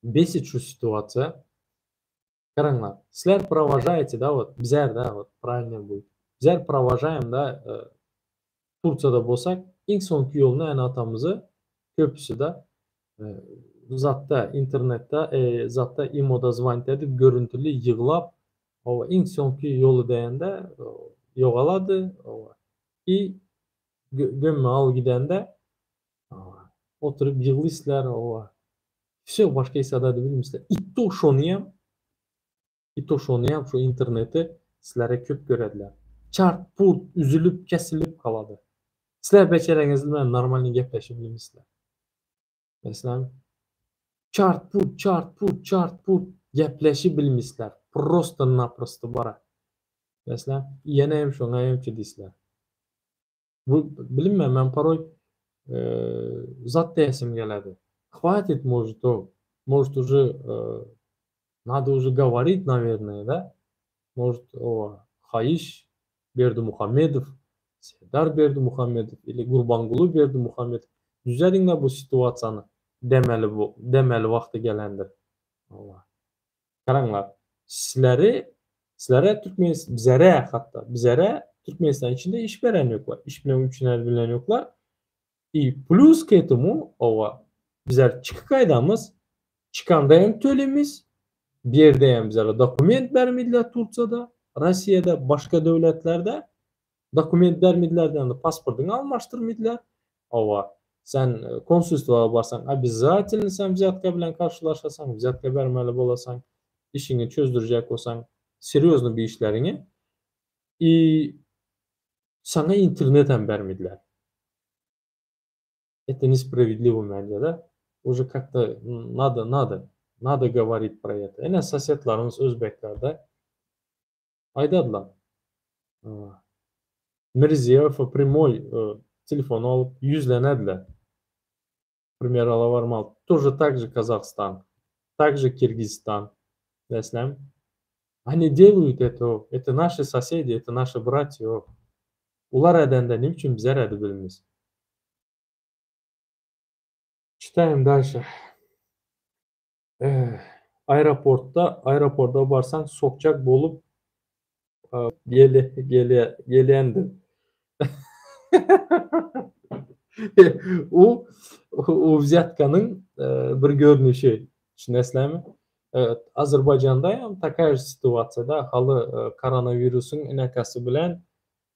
besит şu situasiýa. Garaňlar, sizler prowažaýte da wot, bizler da wot, pravilno будет. Bizler prowažaýem da Tursiýada bolsak, iň soňky ýoluny ene-atamyzy köpüsi da zatda internetde zatda imoda zwanit edip görüntüli ýyglap hawa iň soňky ýoly diýende ýogalady hawa i gömme al gidende oturyp ýyglyslar hawa wsё başga hiç zat aýda bilmeýsler i to şonyam i to şonyam şu interneti sizlere köp görediler çart purt üzülip kesilip galady sizler beçereňiz bilen normalny gepleşip bilmeýsler meselem çart purt çart purt çart purt gepleşip bilmeýsler prosto naprosto bara meselem ýene hem şoňa hem diýsler Bu bilinmän men poroý zat diýesim geledi. Hwatit может o. Может уже nado уже govorit nawernoe da. Может o haýyş Berdimuhamedow, Serdar Berdimuhamedow ili Gurbanguly Berdimuhamedow düzediňdä bu situasiýany demeli bu demeli wagty gelendir. Hawa. Garaňlar, sizleri, sizlere Türkmen, bizere hatda, bizere Türkmenistan içinde iş beren ýoklar, iş bilen üpjün edip bilen ýoklar. I plus k etomu, owa, bizler çykyp gaýdamyz, çykanda hem tölemiz, bir ýerde hem bizlere dokument bermediler Tursiýada, Rossiýada, başga döwletlerde. Dokument bermediler diýende pasportyňy almaşdyrmydylar. Hawa, sen konsulstwa barsaň obязательно sen wzýatka bilen garşylaşasaň, wzýatka bermeli bolasaň, işiňi çözdürjek bolsaň, serýozny bir işleriňi. I saňa internet hem bermediler. Это nespravedliwo mence-de. Уже как-то nado, nado, nado govorit pro eto. Ene sosedlarymyz özbeklerde Aýdadylar. Mirziýowewe primoý telefon alyp ýüzlenediler. Primer ala barmaly. Тоже tak же Kazahstan, tak же Kirgizstan. Meselem, Oni deluýut eto, eto naşi sosedi, eto naşi bratýa. Ular edende neme üçin bizler edip bilmiz? Çitaýym dalşe. Aeroportda, aeroporda barsaň sokjak bolup gele gelýändir. U u wzýatkanyň bir görnüşi. Düşünesizlermi? Azerbaýjanda hem takaya же situasiýa da, haly koronawirusyň inakasy bilen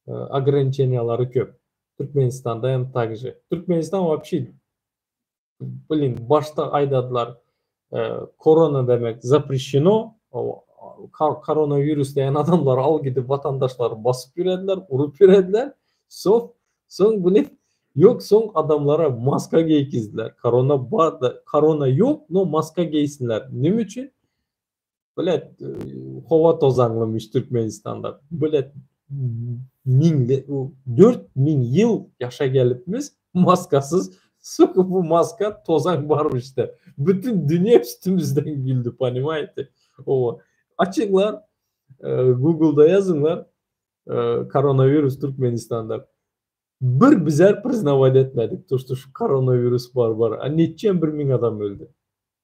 ograniçeniýalary köp. Türkmenistanda hem tak же. Türkmenistan wapşe Blin, başda aýdadylar, korona demek zapreşeno, koronawirus diýen adamlar al gidip watandaşlary basyp ýörediler, urup ýörediler. Soň, soň blin, ýok soň adamlara maska geýkizdiler. Korona bar da, korona ýok, no maska geýsinler. Neme üçin? Blet, howa tozaňlymyş Türkmenistanda. Blet, miň, 4000 ýyl ýaşa gelipmiz, maskasyz, suka bu maska tozaň barmyş da. Bütün dünýä üstümizden güldi, ponimaýte. Owa. Açyňlar, Google-da ýazyňlar, koronawirus Türkmenistanda. Bir bizler priznawat etmedik, to, što şu koronawirus bar bar. A neçem bir miň adam öldi.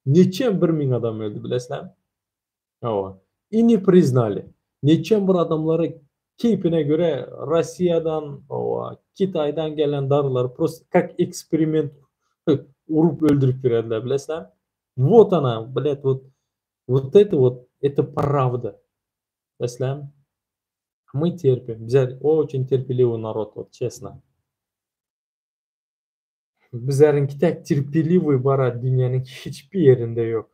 Neçem bir miň adam öldi bilesizlermi? Hawa. I ne priznali. Neçem bir adamlary keýpine görä Rossiýadan, hawa, Kitaýdan gelen darylary prosto kak eksperiment urup öldürip ýörediler bilesizlermi? Wot ona, blet, wot, wot eto wot, eto prawda. Bilesizlermi? My terpim. Bizler oçin terpeliwy narod, wot çesno. Bizleriňki tek terpeliwy bara dünýäniň hiç bir ýerinde ýok.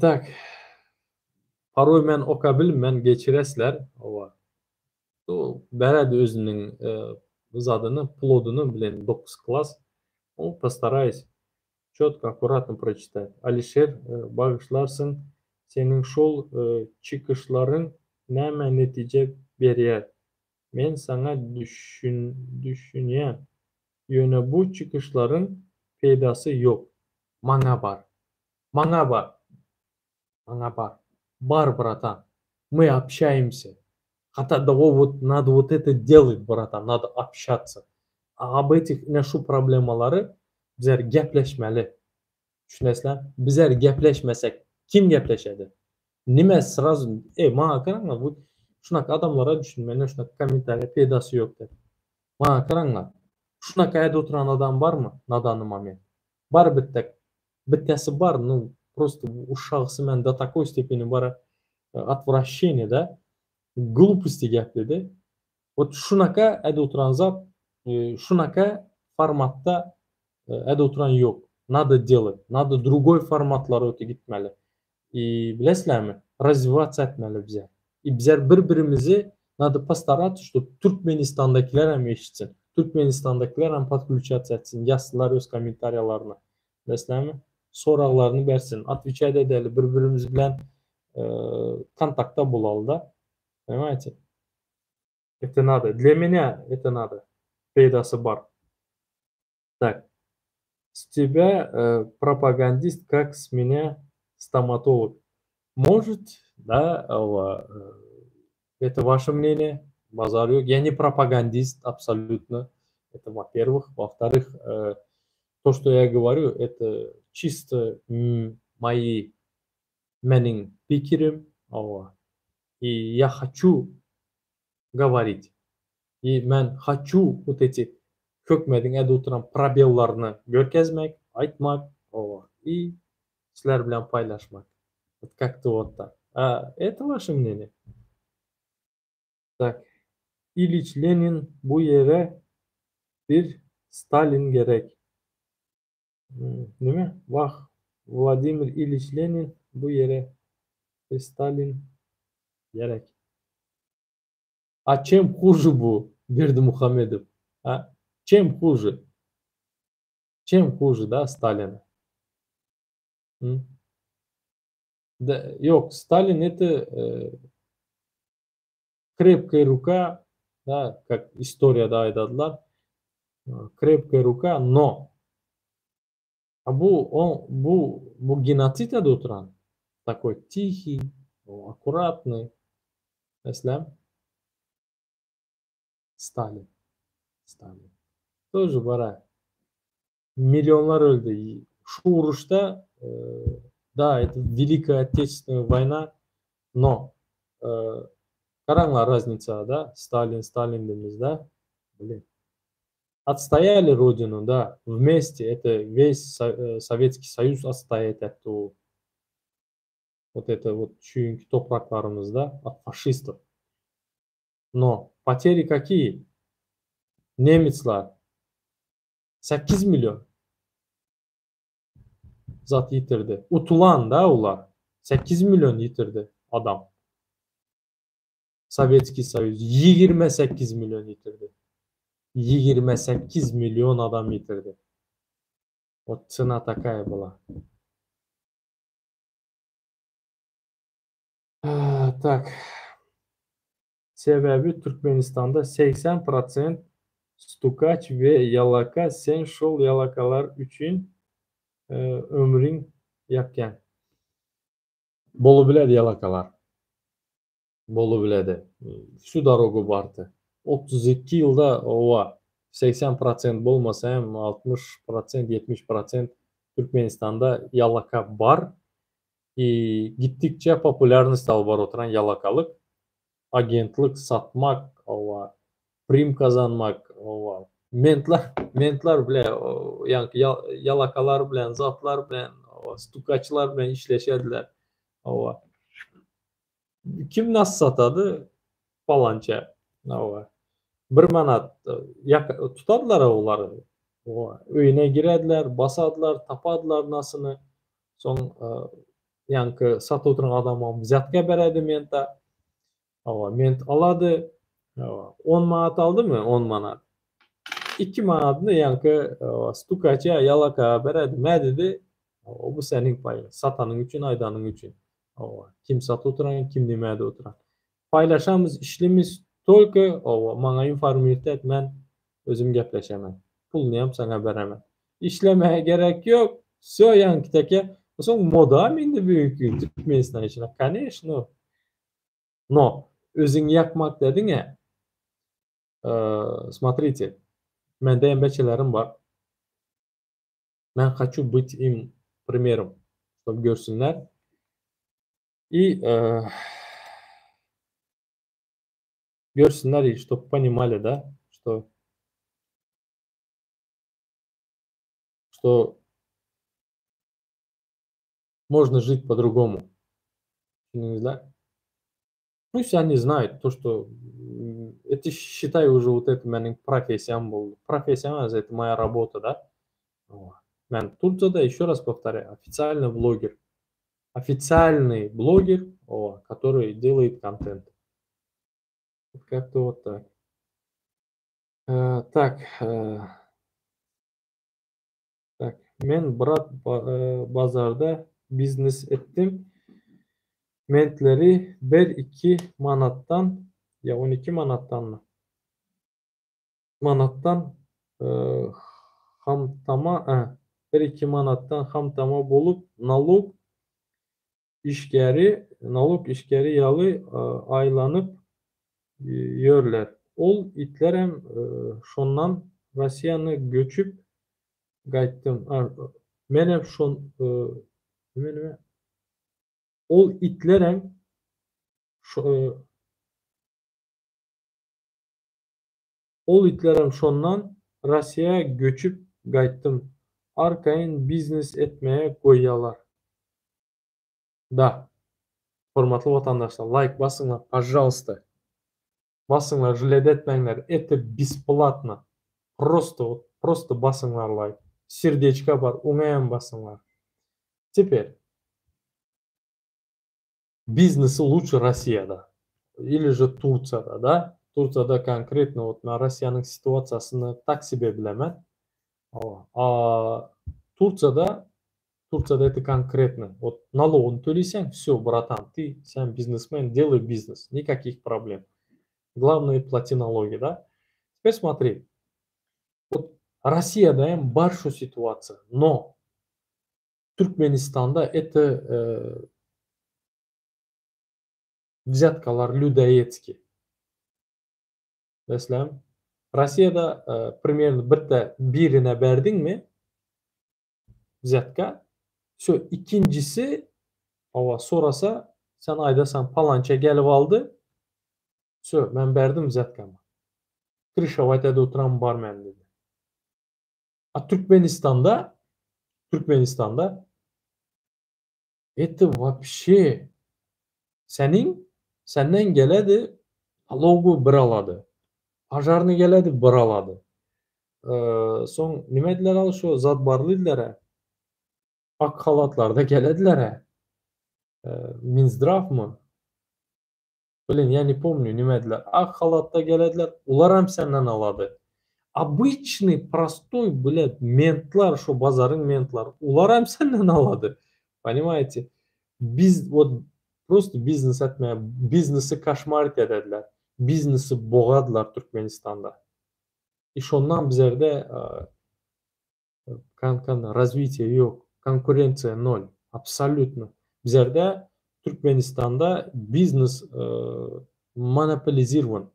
Tak. Paroý men oka bilmen geçiresler. Owa. Beredi özüniň zadyny, plodyny bilen 9 klas. O postarаюсь çotko, akkuratno proçitat. Alişer, bagyşlarsyň, seniň şol çykyşlaryň näme netije berýär? Men saňa düşünýän. Ýöne bu çykyşlaryň peýdasy ýok. Maňa bar. Maňa bar. Maňa bar. Bar, bratan. My obşaýmsy. Hatda вот надо вот это делать, bratan, надо общаться. Об этих ine şu problemalary bizler gepleşmeli. Düşünesizler? Bizler gepleşmesek kim gepleşedi? Nime srazu e maňa garaňlar bu şunaka adamlara düşünmeli şunaka kommentariýa peýdasy ýok dep. Maňa garaňlar. Şunaka aýda oturan adam barmy na danny moment? Bar bitte bittesi bar nu prosto uşagsy men do takoý stepeni bara otwraşşeniýe da gluposti gepledi. Wot şunaka aýda oturan zat şunaka formatda aýda oturan ýok. Nado delat. Nado drugoý formatlara öte gitmeli. I bilesizlermi razwiwatsa etmeli bize. I bizler bir birimizi nado postaratsa ştob Türkmenistandakiler hem eşitsin. Türkmenistandakiler hem podklýuçatsa etsin ýazsynlar öz kommentariýalaryny. Bilesizlermi? Soraglaryny bersin. Otweçat edeli bir birimiz bilen kontaktda bolaly da. Понимаете? Это надо. Для меня это надо. Peýdasy bar. Так. С тебя пропагандист, как с меня stomatolog. Может, да, это ваше мнение, bazar ýok. Я не пропагандист абсолютно. Это во-первых. Во-вторых, то, что я говорю, это чисто мои meniň pikirim, hawa. И я хочу говорить. И men хочу вот эти hökmediň äde oturan probellaryny görkezmek, aýtmak, hawa, и sizler bilen paýlaşmak. Вот как-то вот так. А это ваше мнение. Так. Iliç Lenin bu ýere bir Stalin gerek. Nime? Wah, Wladimir Iliç Lenin bu ýere bir Stalin gerek. A çem huje bu Berdimuhamedow? A? Çem huje? Çem huje da Stalina? Da, ýok, Stalin это krepkaya ruka, da, kak istoriýada aýdadylar, krepkaya ruka, no a bu o bu bu genosid ady oturan, takoý tihiý, akkuratnyý, meselem, Stalin, Stalin тоже bara millionlar öldi. Şu uruşda, da, это Великая Отечественная война, no garaňlar raznica da, Stalin, Stalin diýmiz da, blin. Отстояли родину, да, вместе, это весь Советский Союз отстоять etdi o. Вот это вот şu günki topraklarymyzda от faşistов. No poteri kakiýe? Nemetsler 8 million zat ýitirdi. Utulan da olar. 8 million ýitirdi adam. Sowetskiý Soýuz 28 million ýitirdi. 28 million adam ýitirdi. Wot tsena takaýa byla. Tak. Sebäbi Türkmenistanda 80 prosent stukaç we ýalaka sen şol ýalakalar üçin ömrüň ýakýaň. Bolubiledi ýalakalar. Bolubiledi. Wsü darogu bardy. 32 ýylda owa 80 prosent bolmasa hem 60 prosent 70 prosent Türkmenistanda ýalaka bar. I gitdikçe populýarnost alyp baryp oturan ýalakalyk, agentlik, satmak, owa, prim gazanmak, owa, mentler, mentler bile ýaňky ýalakalar bilen, zatlar bilen, owa, stukaçlar bilen işleşediler. Owa. Kim nas satady? Palança. Owa. Bir manat tutadylar olary. Owa, öýüne girediler, basadylar, tapadylar nasyny. Soň ýaňky satyp oturan adama wzýatka beredi menta. Hawa, ment alady. Hawa, on manat aldymy? On manat. Iki manadyny ýaňky stukaça, ýalaka beredi. Mä diýdi, hawa, bu seniň paýyň. Satanyň üçin, aýdanyň üçin. Hawa, kim satyp oturan, kim nime edip oturan. Paýlaşamyz, işlimiz tolko, hawa, maňa informirt et, men özüm gepleşemen. Puluny hem saňa beremen. Işlemäge gerek ýok. Wsýo ýaňky teke. Soň moda mindi bu günki Türkmenistan içine. Koneşno. No. Özüňi ýakmak dediň-ä. Смотрите, mende hem beçelerim bar. Men haçu byt im primerom, ştob görsünler. I görsünler i ştob ponimali da, şto şto можно жить по-другому. Düşündiňizler? Пусть они знают то, что это считай уже вот это meniň professiýam boldy. Professiýam emas, это моя работа, да. Men Turkiýada, еще раз повторяю, официально блогер. Официальный блогер, который делает контент. Как-то вот так. Так, так, men brat bazarda biznes etdim. Mentleri ber 2 manatdan ýa 12 manatdanmy? Manatdan hamtama, bir 2 manatdan hamtama bolup nalog işgäri, nalog işgäri ýaly aýlanyp ýörler. Ol itlerem şondan Rossiýany göçüp gaýtdym. Menem şon nime nime? Ol itlerem Ol itlerem şondan Rossiýa göçüp gaýtdym. Arkaýyn biznes etmäge goýýalar. Da. Hormatly watandaşlar laýk basyňlar pažalsta. Basyňlar žled etmäňler это besplatno. Prosto wot prosto basyňlar laýk. Serdečka bar oňaýam basyňlar. Teper. Biznesi luçe Rossiýada ili же Tursiýada da. Tursiýada konkretno wot men Rossiýanyň situasiýasyny tak sebe bilemen. Hawa. A Tursiýada Tursiýada это konkretno. Wot nalogyny töleýseň wsё bratan ty sen biznesmen delay biznes nikakih problem. Glawnoe plati nalogi da. Teper smotri. Wot Rossiýada hem bar şu situasiýa no Türkmenistanda это wzýatkalar lýudoedskiý. Meselem, Rossiýada primerno birde birine berdiňmi wzýatka, wsё ikinjisi hawa sorasa sen aýdasaň palança gelip aldy, wsё men berdim wzýatkamy. Kryşowat edip oturan bar mende. A Türkmenistanda Türkmenistanda это wapşe seniň senden geledi nalogy bir alady. Požarnyý geledi bir alady. Soň nime ediler al şo zat barlydylar-ä. Ak halatlarda gelediler-ä. Minzdrawmy? Blin, ýa ne pomnýu nime ediler. Ak halatda gelediler, olaram senden alady. Obyçnyý prostoý blýat mentlar şo bazaryň mentlary olaram senden alady. Ponimaýete? Biz wot prosto biznes etme biznesi koşmarit edediler. Biznesi bogadylar Türkmenistanda. I şondan bizerde kan razwitiýe ýok, konkurensiýa nol, absolýutno. Bizerde Türkmenistanda biznes monopolizirwan.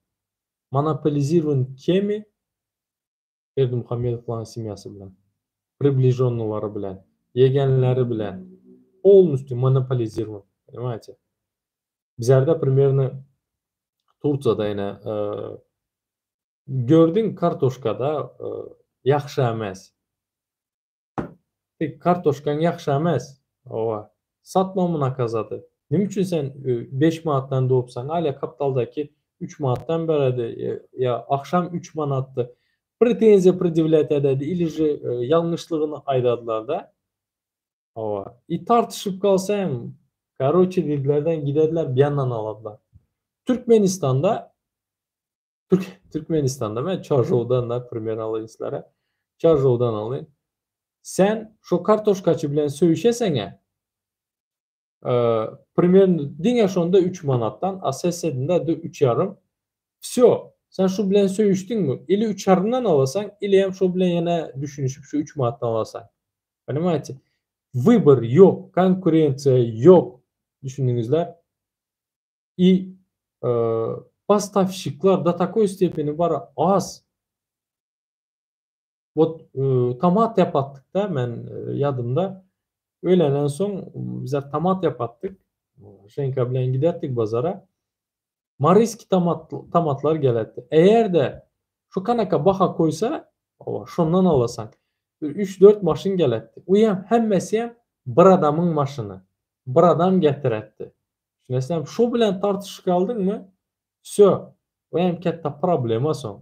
Monopolizirwan kemi? Berdimuhamedowlaryň semýasy bilen, približonnylary bilen, ýegenleri bilen polnostýu monopolizirwan, ponimaýete. Bizerde primerno Tursiýada ine Gördüň kartoşkada ýahşy emes. Tek kartoşkaň ýahşy emes. Owa. Satma muny kazady. Neme üçin sen 5 manatdan dopsaň alýa kaptaldaky 3 manatdan beredi ýa akşam 3 manatdy. Pretenziýa predýewlýat ededi ili že ýalňyşlygyny aýdadylarda. Owa. I tartyşyp galsa hem karoçe diýdilerden gidediler bir ýandan aladylar. Türkmenistanda Türkmenistanda men Çarjowdan da primer alaýyn sizlere. Çarjowdan alaýyn. Sen şo kartoşkaçy bilen söýüşeseň-ä, primerno diňe şonda 3 manatdan, a sesedinde de üç ýarym. Wsýo. Sen şu bilen söýüşdiňmi, ili üç ýarymdan alasaň, ili hem şo bilen ýene düşünişip şu 3 manatdan alasaň. Ponimaýte? Wybor ýok, konkurensiýa ýok. Düşündiňizler? I. Postawşikler do takoý stepeni bar az. Wot tomat ýapatdyk-da men ýadymda. Öýlenden soň bizler tomat ýapatdyk. Ženka bilen giderdik bazara. Maryski tomat tomatlar gelerdi. Eger-de şu kanaka baha koýsa, hawa, şondan alasaň. Bir üç-dört maşyn gelerdi. Uýam hemmesem bir adamyň maşyny. Bir adam getiretdi. Düşünesem, şo bilen tartyşyk aldyňmy, wsё, o hem ketde problema soň.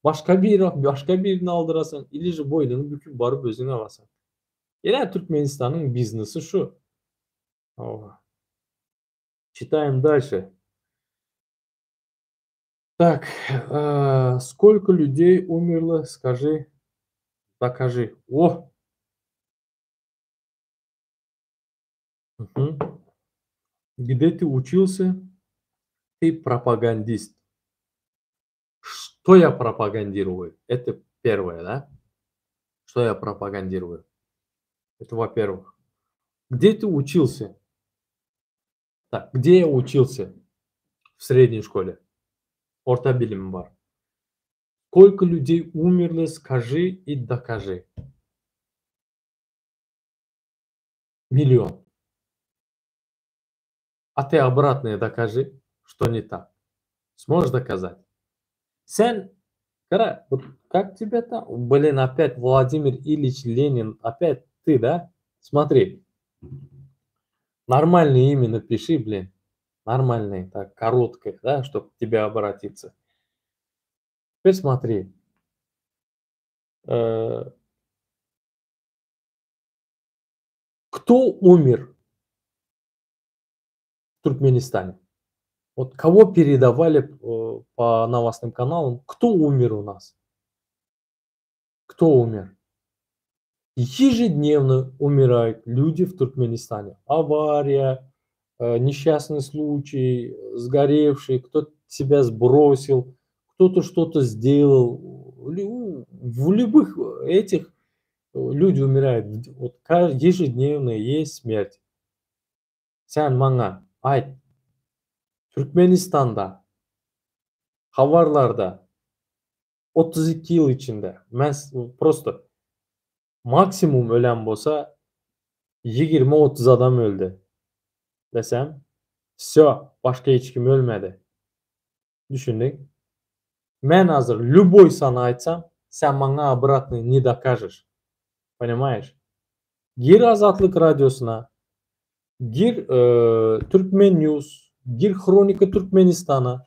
Başga biri, başga birini aldyrasyň, ili же boýnuňy büküp baryp özüň alasyň. Ine Türkmenistanyň biznesi şu. Hawa. Çitaýym dalşe. Tak, skolko ľudej umerlo, skaži, dokaži. Oh! Gde ty učilsya? Ty propagandist. Što ýa propagandiruýu? Это первое, да? Что я пропагандирую? Это во-первых. Где ты учился? Так, где я учился? В средней школе. Orta bilimim bar. Сколько людей умерли, скажи и докажи. Million. A ты обратное докажи, что не так. Сможешь доказать? Sen, gara, вот как тебя там? Блин, опять Владимир Ильич Ленин, опять ты, да? Смотри. Нормальное имя напиши, блин. Нормальное, так, короткое, да, чтоб к тебе обратиться. Теперь смотри. Кто умер в Туркменистане? Вот кого передавали по новостным каналам? Кто умер у нас? Кто умер? Ежедневно умирают люди в Туркменистане. Авария, несчастный случай, сгоревший, кто-то себя сбросил, кто-то что-то сделал. В любых этих люди умирают. Вот ежедневно есть смерть. Sen maňa aýt, Türkmenistanda habarlarda 32 ýyl içinde men prosto maksimum ölen bolsa 20-30 adam öldi desem, wsё, başga hiç kim ölmedi. Düşündiň? Men hazir lýuboý sany aýtsam, sen maňa obratnyý ne dokažeš. Ponimaýeş? Gir Azatlyk radiosyna, gir Türkmen News, gir Hronika Türkmenistana,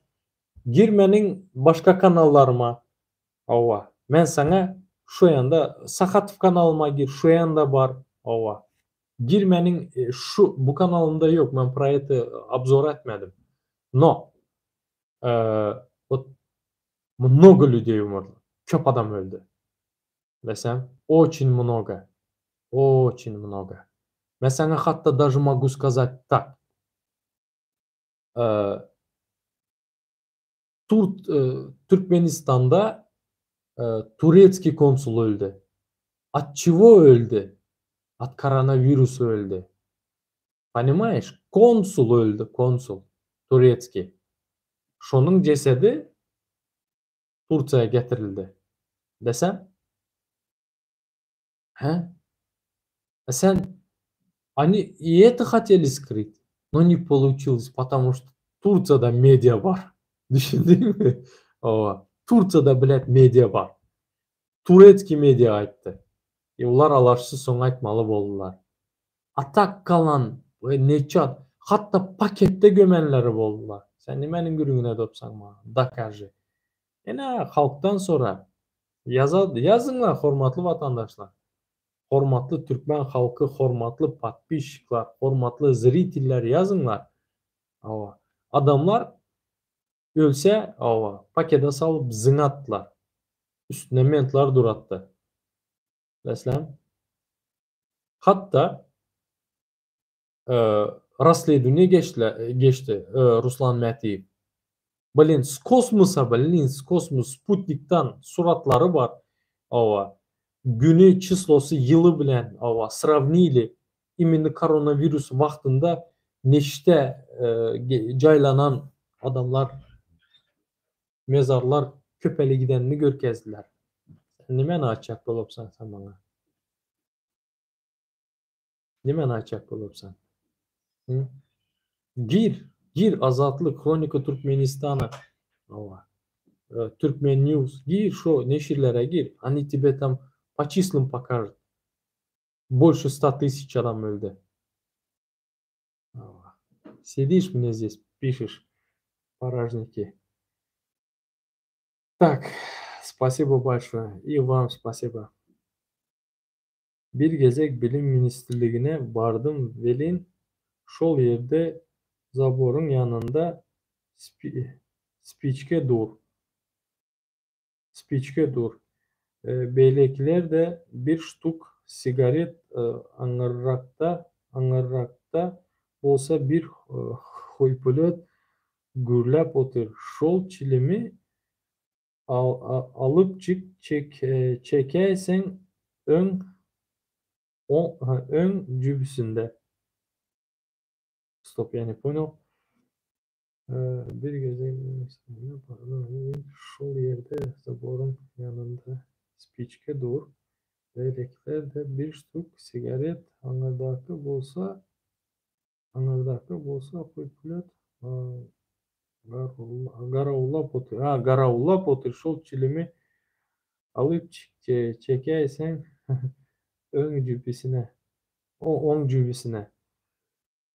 gir meniň başga kanallaryma. Hawa, men saňa şu ýanda Sahatow kanalyma gir, şu ýanda bar. Hawa. Gir meniň şu bu kanalymda ýok, men pro это obzor etmedim. No, вот много людей умерло. Köp adam öldi. Desem, очень много. Очень много. Men saňa hatda даже могу сказать так. Türkmenistanda turetskiý konsul öldi. От чего öldi? От koronawirusa öldi. Ponimaýeş? Konsul öldi, konsul. Turetskiý. Şonuň jesedi Tursiýa getirildi. Desem? Hä? Sen Они и это хотели скрыть, но не получилось, потому что Tursiýada media bar. Düşündiňmi? Hawa. Tursiýada, blät, media bar. Turetskiý media aýtdy. E olar alaçsyz soň aýtmaly boldular. A tak galan neçe hatda paketde gömenleri boldular. Sen nämäniň gürrüňini edipsaň maňa? Dokaži. Ine, halkdan sora. Ýaza, ýazyňlar, hormatly watandaşlar. Hormatly türkmen halky, hormatly podpisçikler, hormatly zriteller ýazyňlar. Hawa. Adamlar ölse, hawa, pakete salyp zyňatdylar. Üstünde mentlar duratdy. Meselem, hatda rasledweniýe geçdi Ruslan Mätiýew. Blin, s kosmosa, blin, s kosmos, sputnikdan suratlary bar. Hawa. Güni, çislosy, ýyly bilen, hawa, srawnili. Imенно koronawirus wagtynda neçde jaýlanan. Adamlar mezarlar köpeli gidenini görkezdiler. Sen nimäni aýtjak bolupsaň sen maňa? Nimäni aýtjak bolupsaň? Hı? Gir, gir Azatlyk, Hronika Türkmenistana. Hawa. Türkmen News. Gir şo neşirlere gir. Oni тебе там по числам покажут. Больше 100 тысяч adam öldi. Сидишь мне здесь, пишешь, паражники. Так, спасибо большое. И вам спасибо. Bir gezek bilim ministrligine bardym welin şol ýerde zaboryň ýanynda spiçke dur. Spiçke dur. Beýlekilerde bir ştuk sigaret aňyrrakda aňyrrakda bolsa bir hoýpelöt gürläp otyr. Şol çilimi alypjyk çekäýseň öň öň jübüsinde. Стоп, я не понял. Bir gezek şol ýerde zaboryň ýanynda spiçke dur. Beýlekilerde bir ştuk sigaret aňyrdaky bolsa aňyrdaky bolsa hoýpelöt garawullap otyr. A, garawullap otyr. Şol çilimi alyp çekäýseň öň jübüsine. Oň jübüsine.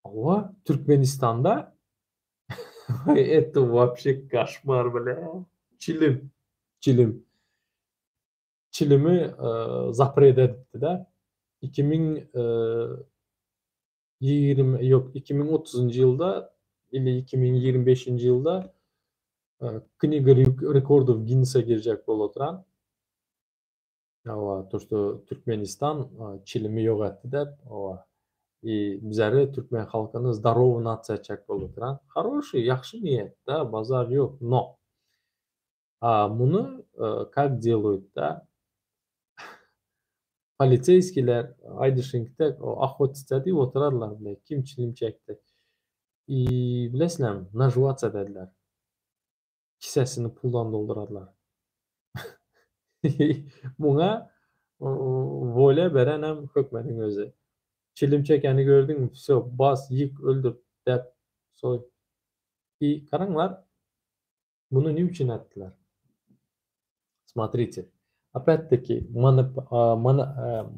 Hawa, Türkmenistanda это вообще кошмар, бля. Çilim. Çilim. Çilimi запрет edipdi-de. 2020 ýok, 2030-njy ýylda ili 2025-nji ýylda Книга рекордов Гиннесе girjek bolup oturan. Hawa, то что Türkmenistan çilimi ýok etdi diýip, hawa. И bizleri türkmen halkyny здоровый нация etjek bolup oturan. Хороший, ýagşy niýet, да, bazar ýok, но а muny как делают, да? Полицейскийler aýdyşyňky охотиться diýip oturarlar bile, kim çilim çekdi. И bilesiňmi, наживаться edediler. Kisesini puldan doldurarlar. Muňa воля berenem hökmediň özi. Çilim çekeni gördüňmi, всё, bas, ýyk, öldür, dep, soý. И garaňlar, muny ne üçin etdiler? Смотрите, опять-таки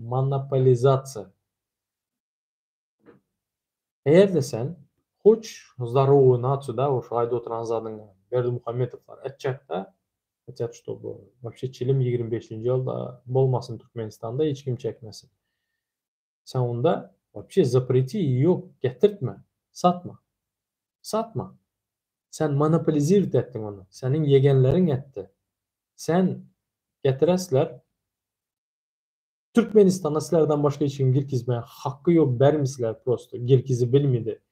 монополизация. Eger-de sen хочешь здоровую нацию, да, ошо aýdyp oturan zadyňy Berdimuhamedowlar etjek-de, хотят, чтобы вообще çilim 25-nji ýylda bolmasyn Türkmenistanda, hiç kim çekmesin. Sen onda вообще запрети ýok, getirtme, satma. Satma. Sen monopolizировать etdiň ony. Seniň ýegenleriň etdi. Sen getiresler Türkmenistana sizlerden başga hiç kim girkizmäge haky ýok, bermisizler просто, girkizip bilmedi.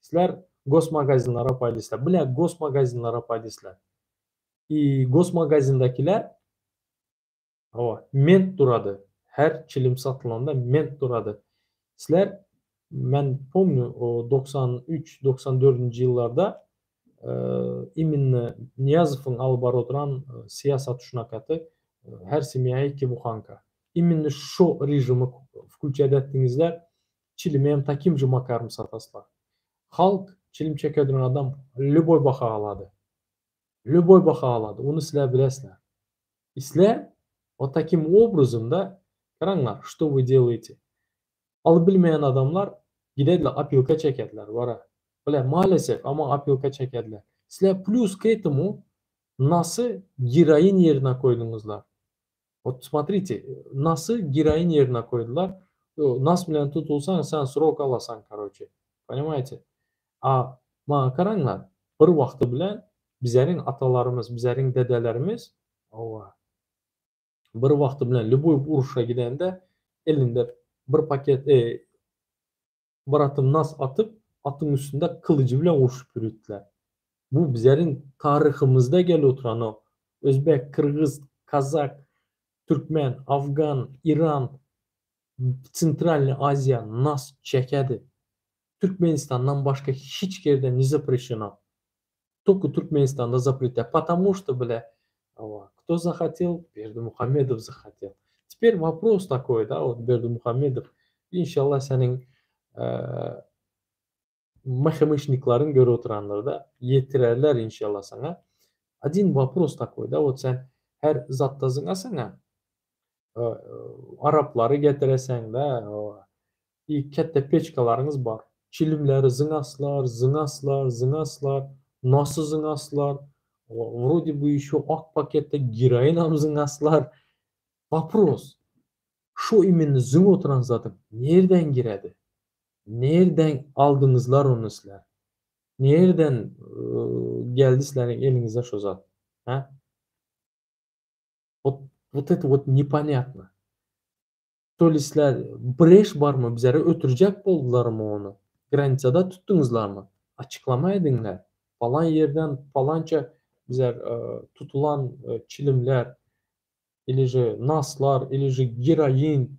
Sizler госмагазинlere paýlaýsyzlar. Bile госмагазинlere paýlaýsyzlar. И госмагазинdakiler hawa, мент durady. Her çilim satylanda мент durady. Sizler men pomnю, o 93 94-nji ýyllarda именно Niýazowyň alyp baryp oturan syýasaty şunakaty her semýa iki буханка. Именно şo režimi включать etdiňizler, çilimi hem таким же макаром satasylar. Halk çilim çeke duran adam любой baha alady. Любой baha alady. Ony sizler bilesizler. И sizler вот таким образом, да, garaňlar, что вы делаете? Alyp bilmeýän adamlar gidediler, опилка çekediler, bara. Bile, maalesef, ama опилка çekediler. Sizler плюс к этому nasy geroin ýerine koýduňyzlar. Вот смотрите, nasy geroin ýerine koýdular. Nas bilen tutulsaň, sen срок alasaň, короче. Понимаете? A maňa garaňlar, bir wagty bilen bizleriň atalarymyz, bizleriň dedelerimiz hawa, bir wagty bilen любой uruşa gidende elinde bir paket bir atym nas atyp, atyň üstünde gylyjy bilen urşup ýörüpdiler. Bu bizleriň taryhymyzda gelip oturan o. Özbek, kyrgyz, kazak, türkmen, afgan, Iran, Центральный Aziýa nas çekedi. Türkmenistandan başga hiç ýerde не запрещено. Только Türkmenistanda zapretýär. Потому что bile hawa, кто zahotel, Berdimuhamedow zahotel. Teper wopros takoý da, wot Berdimuhamedow, inşallah seniň MHM-şnikleriň görüp oturandyr da, ýetirerler inşallah saňa. Odin wopros takoý da, wot sen her zatda zyňasyň-a, araplary getireseň da, hawa, I ketde peçkalaryňyz bar. Çilimleri zyňaslar, zyňaslar, zyňaslar, nosy zyňaslar, wrode by ýeşo ak paketde geroinam zyňaslar. Wopros, şo imenno zyňyp oturan zadyň nirden giredi? Nirden aldyňyzlar ony sizler? Nirden geldi sizleriň eliňize şo zat? Hä? Wot, wot eto wot neponýatno. Polisler breş barmy bizere ötürjek boldularmy ony granicada tutdyňyzlarmy açyklama ediňler palan ýerden palança bizer tutulan çilimler ili že naslar ili že geroin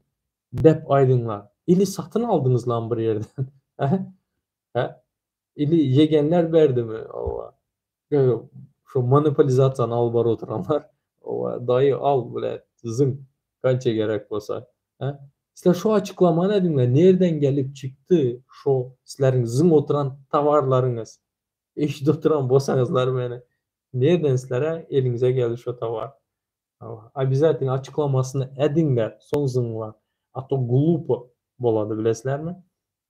dep aýdyňlar ili satyn aldyňyzlarmy bir ýerden hä ili ýegenler berdimi owa şo monopolizasiýany alyp baryp oturanlar owa daýy al blät zyň kança gerek bolsa hä sizler şo açyklamany ediňler nerden gelip çykdy şo sizleriň zyň oturan towarlaryňyz eşidip oturan bolsaňyzlar meni nerden sizlere eliňize geldi şo towar obязательно açyklamasyny ediňler soň zyňlar a to glupo bolady bilesizlermi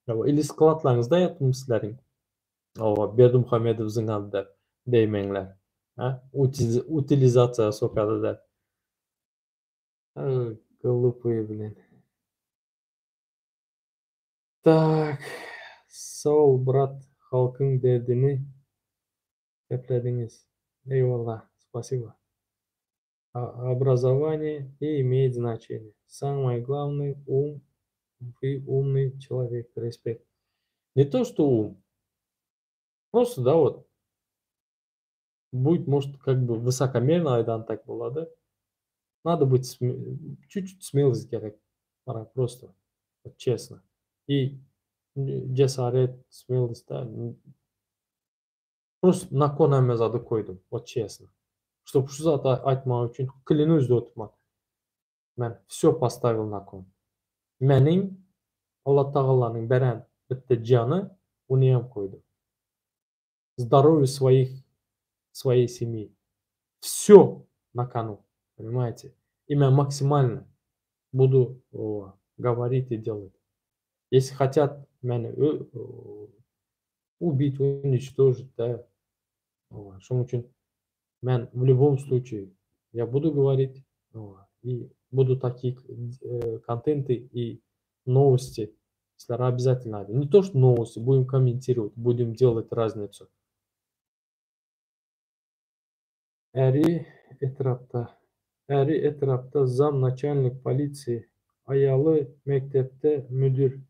ili skladlaryňyzda ýatmy sizleriň Hawa, Berdimuhamedow zyňady dep diýmeňler. Hä? Utilizasiýa sokady dep. Glupyý blin. Tak. Sag bol brat halkyň derdini geplediňiz. Eýwallah. Spasiba. Obrazovanie ne имеет значения. Самое главное ум, вы умный человек, респект. Не то что ум, просто да вот будет может как бы высокомерно aýdan tak bolady. Надо быть чуть-чуть смелость gerek maňa просто вот честно. И jesaret, смелость да. Просто na kon hemme zady koýdum, вот честно. Чтоб şu zady aýtmak üçin klянусь dotman. Men всё поставил na kon. Meniň Allatagalanyň beren bitte jany, onyam koýdum. Zdorowýe swoich, swoýej semýi. Всё na konu, понимаете? I men maksimalno budu govorit i delat. Если хотят meni ubit, uniçtožit da. Şonuň üçin men w lýubom sluçaýe ýa budu goworit i budu takiý kontenty i nowosti sizlere obýazatelno aýdar. Ne to što nowosti, budem kommentirowat, budem delat raznicu. Äri etrapda Äri etrapda zam naçalnik polisiýa, aýaly mekdepde müdir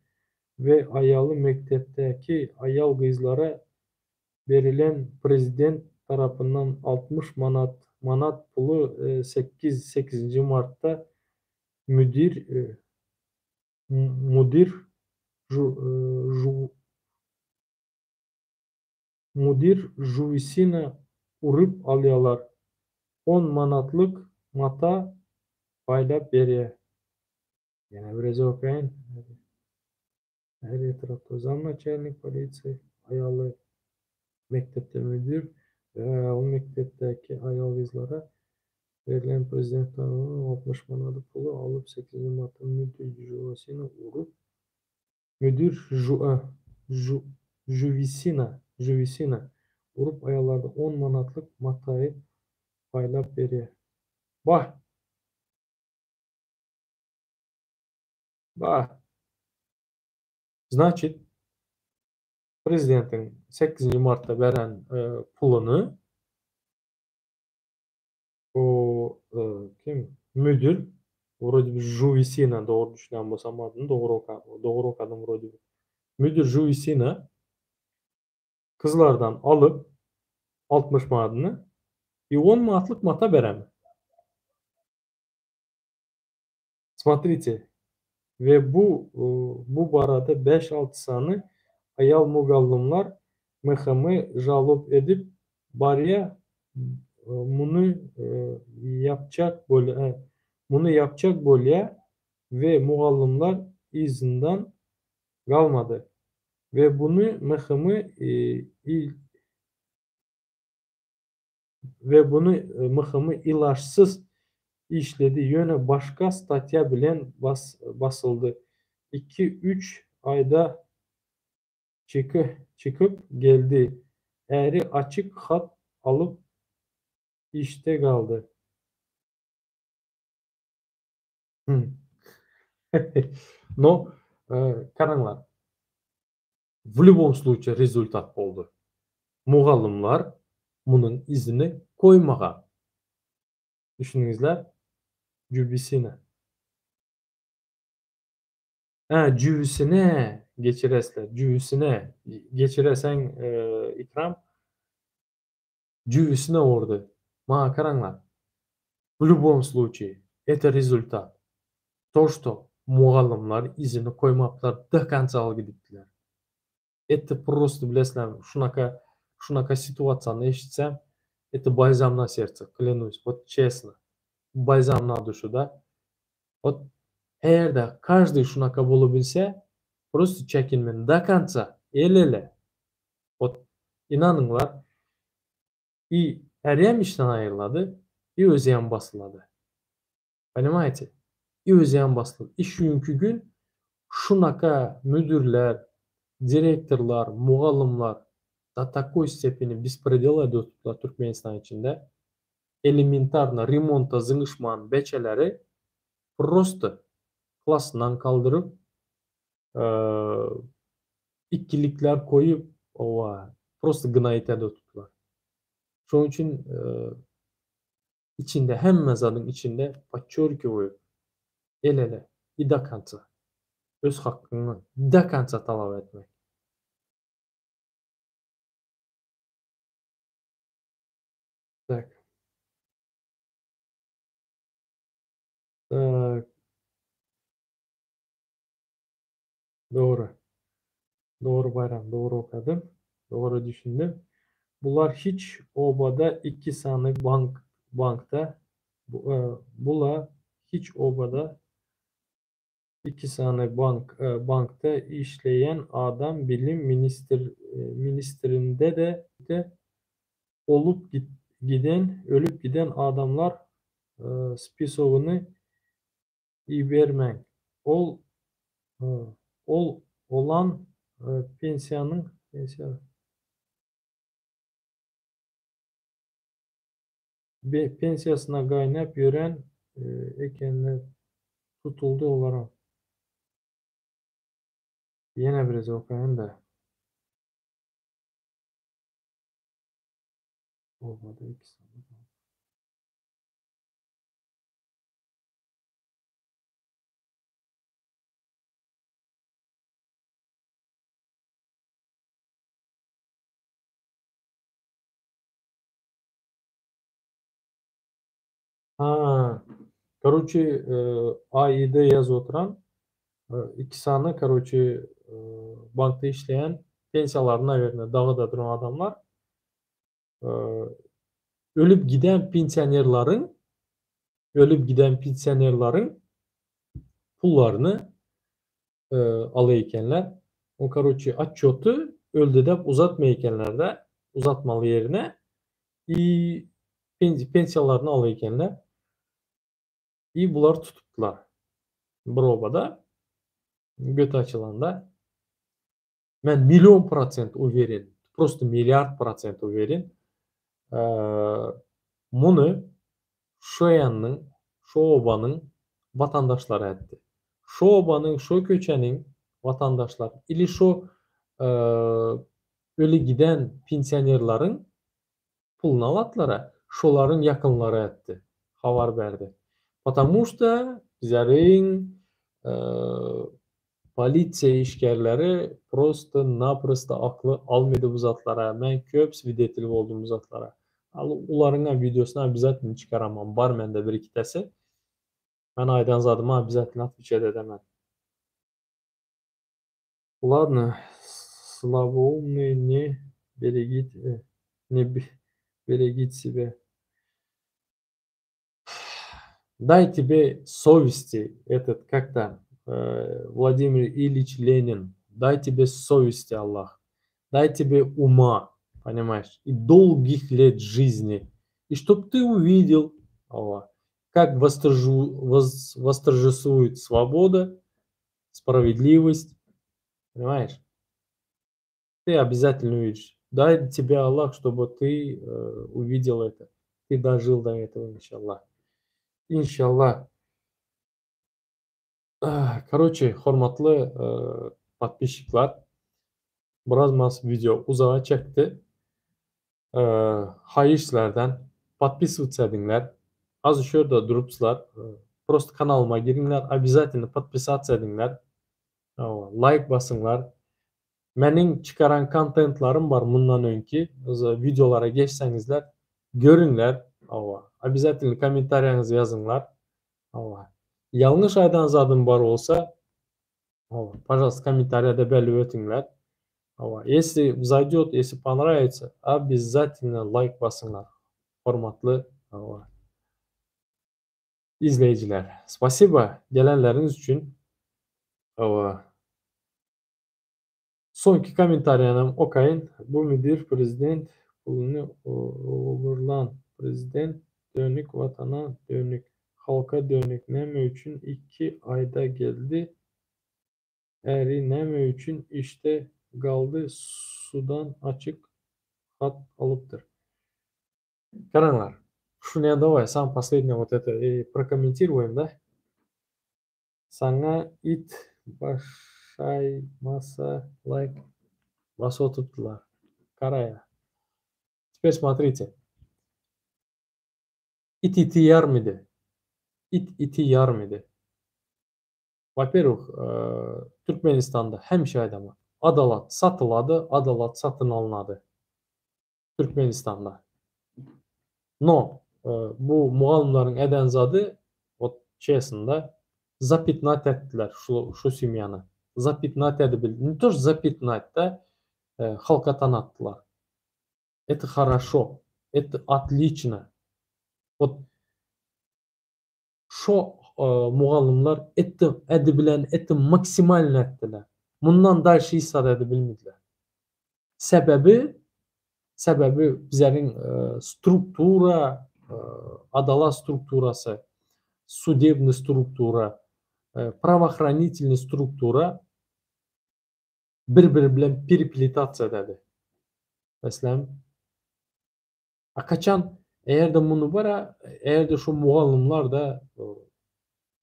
we aýaly mekdepdäki aýal-gyzlara berilen prezident tarapyndan 60 manat manat puly sekiz sekizinji martda müdir müdir ju Müdir jüvisini urıp alýalar, on manatlyk mata paýlap berýär. Ýene bir gezek okaýyn. Her etrapda zam naçalnik polisiýa, aýaly mekdepde müdir we aýaly mekdepdäki aýal-gyzlara berlen prezident tarapyndan 60 manady puly alyp sekizinji martda müdir jüwisini urup Müdir ju jüwisina jüwisina urup aýallarda on manatlyk mataýy paýlap berýär. Bah! Bah! Znaçit, prezidentiň sekizinji martda beren puluny O kim? Müdür. Wrode bi Žuwisina dogry düşünýän bolsam adyny dogry oka dogry okadym wrode bi. Müdür Žuwisina gyzlardan alyp 60 manadyny i on manatlyk mata beremi. Smotrite. We bu bu barada bäş-alty sany aýal mugallymlar MHM jalob edip. Barýa muny ýapjak muny ýapjak bolýa we mugallymlar yzyndan galmady we buny MHM we buny MHM ilaçsyz işledi ýöne başga statýa bilen basyldy iki-üç aýda Çykyp geldi. Äri açyk hat alyp işde galdy. No, garaňlar. W lýubom sluçaýe rezultat boldy. Mugallymlar munuň yzyny goýmaga. Düşündiňizler? Jübüsine. Hä, jübüsine geçiresler, jübüsine geçireseň Ikram, jübüsine urdy. Maňa garaňlar. W lýubom sluçaýe, eto rezultat. To, şto mugallymlar yzyny koýmaplar, do konca alyp gidipdiler. Eto prosto bilesizlermi, şunaka, şunaka situasiýany eşitsem, eto balzam na serce, klýanuýs, wot çesno. Balzam na duşu da. Wot eger-de každyý şunaka bolubilse, prosto çekinmen do konca, el-ele. Wot ynanyňlar, i ärýem işden aýrylady, i özýem basylady. Ponimaýte? I özýem basylady. I şu günki gün şunaka müdürler, direktorlar, mugallymlar do takoý stepeni bespredela edip Türkmenistan içinde. Elementarno remonta zyňyşman beçeleri prosto klasyndan kaldyryp, ikilikler koýup, owa, prosto gnaýit edip tutdular. Şonuň üçin içinde hemme zadyň içinde podçerkiwaýu el-ele i do konca öz hakyňy do konca talap etmek. Tak. Tak. Dogry. Dogry Baýram, dogry okadym. Dogry düşündim. Bular hiç obada iki sany bank bankda bula hiç obada iki sany bank bankda işleýän adam bilim ministr ministrinde de olup giden ölüp giden adamlar spisogyny ibermäň. Ol ol olan pensiýanyň pensiýa pensiýasyna gaýnap ýören ekenler tutuldy olaram. Ýene bireze okaýyn-da. Obada iki sany bank. Ha, karoçe, AID ýazyp oturan iki sany, karoçe, bankda işleýän pensiýalaryny nawerno dagyda duran adamlar ölüp giden pensionerleriň ölüp giden pensionerleriň pullaryny alýa ekenler. O karoçe otçoty öldi dep uzatmaýa ekenler-de, uzatmaly ýerine i pensiýalaryny alýa ekenler. I bulary tutupdylar. Bir obada göti açylanda. Men million prosent uweren, prosto milliard prosent uweren, muny şo ýanyň, şo obanyň watandaşlary ätdi. Şo obanyň, şo köçäniň watandaşlary ili şo öli giden pensionerleriň puluny alatlara, şolaryň ýakynlary ätdi, habar berdi. Potomu şto bizleriň Polisiýa işgärleri prosto naprosto akly almady bu zatlara. Men köp swidetel boldum bu zatlara. Al ularyňam wideosyny obýazatno çykaraman. Bar mende bir ikitesi. Men aýdan zadyma obýazatno otweçat edemen. Ladno, slabоumnyý ne beregite ne. Берегите себя. Дай тебе совести, этот, как там, Владимир Ильич Ленин, дай тебе совести, Аллах, дай тебе ума, понимаешь, и долгих лет жизни, и чтоб ты увидел, Аллах, как восторжествует свобода, справедливость, понимаешь? Ты обязательно увидишь. Дай тебе Аллах, чтобы ты увидел это. Ты дожил до этого, иншаллах. Иншаллах. Короче, hormatly подписчик ler, biraz mas wideo uzaga çekdi. Haýyş sizlerden подписываться ediňler. Az şu ýerde durupsyzlar. Просто kanalyma giriňler, обязательно подписаться ediňler. Лайк basyňlar. Meniň çykaran kontentlerim bar mundan öňki wideolara geçseňizler, görüňler. Обязательно kommentariýaňyzy ýazyňlar. Ýalňyş aýdan zadym bar bolsa, пожалуйста, kommentariýada belli ötüňler. Если зайдет, если понравится, обязательно лайк basyňlar. Hormatly izleýjiler. Спасибо gelenleriňiz üçin. Soňky kommentariýanam okaýyn. Bu müdir prezident puluny ogurlan prezident dönük watana dönük halka dönük näme üçin 2 aýda geldi äri näme üçin işde galdy sudan açyk hat alypdyr. Garaňlar. Şuny давай сам последний вот это и прокомментируем, да? Saňa it başaýmasa лайк basyp oturtdylar. Garaýa. Теперь смотрите. It iti iýermidi? It iti iýermidi? Во-первых, Türkmenistanda hemişe aýdaman, adalat satylady, adalat satyn alynady. Türkmenistanda. Но bu mugallymlaryň eden zady, вот честно, запятнать etdiler şu семья ny. Запятнать edip, не то что запятнать, да, halka tanatdylar. Это хорошо, это отлично. Вот şo mugallymlar etdi, edibilen etdi, максимально etdiler. Mundan дальше hiç zat edip bilmediler. Sebäbi bizleriň struktura, adalat strukturasy, судебный struktura, правоохранительный struktura bir-biri bilen переплетаться ededi. Meselem, a kaçan eger-de muny bara, eger-de şu mugallymlar da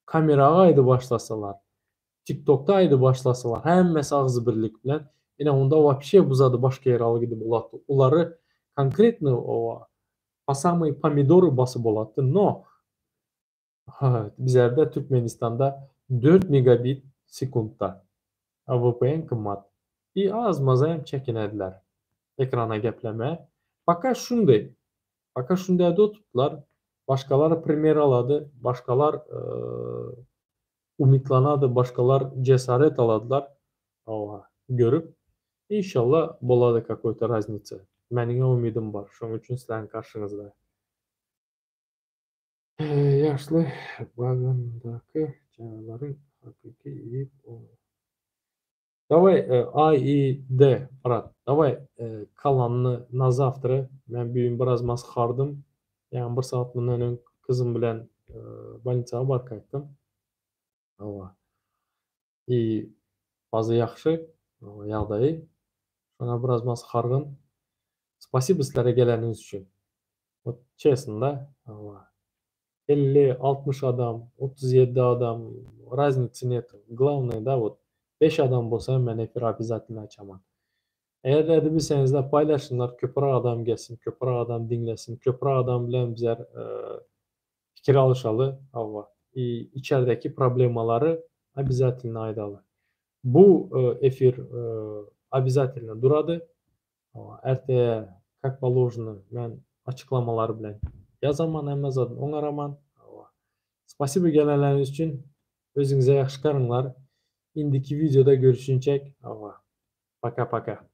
kameraga aýdyp başlasalar, TikTokda aýdyp başlasalar, hemmesi agzybirlik bilen, ine onda вообще bu zady başga ýere alyp gidip bolatdy. Olary конкретно по самые помидоры basyp bolatdy. Но bizlerde Türkmenistanda 4 megabit sekuntda VPN gymmat. I az-maz hem çekinediler ekrana gepleme. Пока şunday. Пока şunday oturtdylar. Başgalar пример alady, başgalar umytlanady, başgalar cesaret aladylar. Görüp inşallah bolady какой-то разница. Meniň umydym bar. Şonuň üçin sizleriň garşyňyzda. Ýaşly bagyndaky çagalaryň hakyky iýip Давай A и D, брат. Давай kalanyny на завтра. Men bu gün biraz masgardym. Ýagny bir sagat mundan öň gyzym bilen больница baryp gaýtdym. Hawa. И bazy ýagşy ýagdaýy. Şoňa biraz masgargyn. Спасибо sizlere geleniňiz üçin. Вот честно, да? Hawa. 50, 60 adam, 37 adam, разницы нет. Главное, да, вот 5 adam bolsa men efir обязательно açaman. Eger edip bilseňizler paýlaşyňlar, köpräk adam gelsin, köpräk adam diňlesin, köpräk adam bilen bizler pikir alyşaly, hawa. И içerdäki problemalary обязательно aýdaly. Bu efir обязательно durady. Erte как положено men açyklamalar bilen ýazaman, hemme zadyny oňaraman. Спасибо gelenleriňiz üçin. Özüňize ýagşy garaňlar. Indiki wideoda görüşünçek. Пока-пока.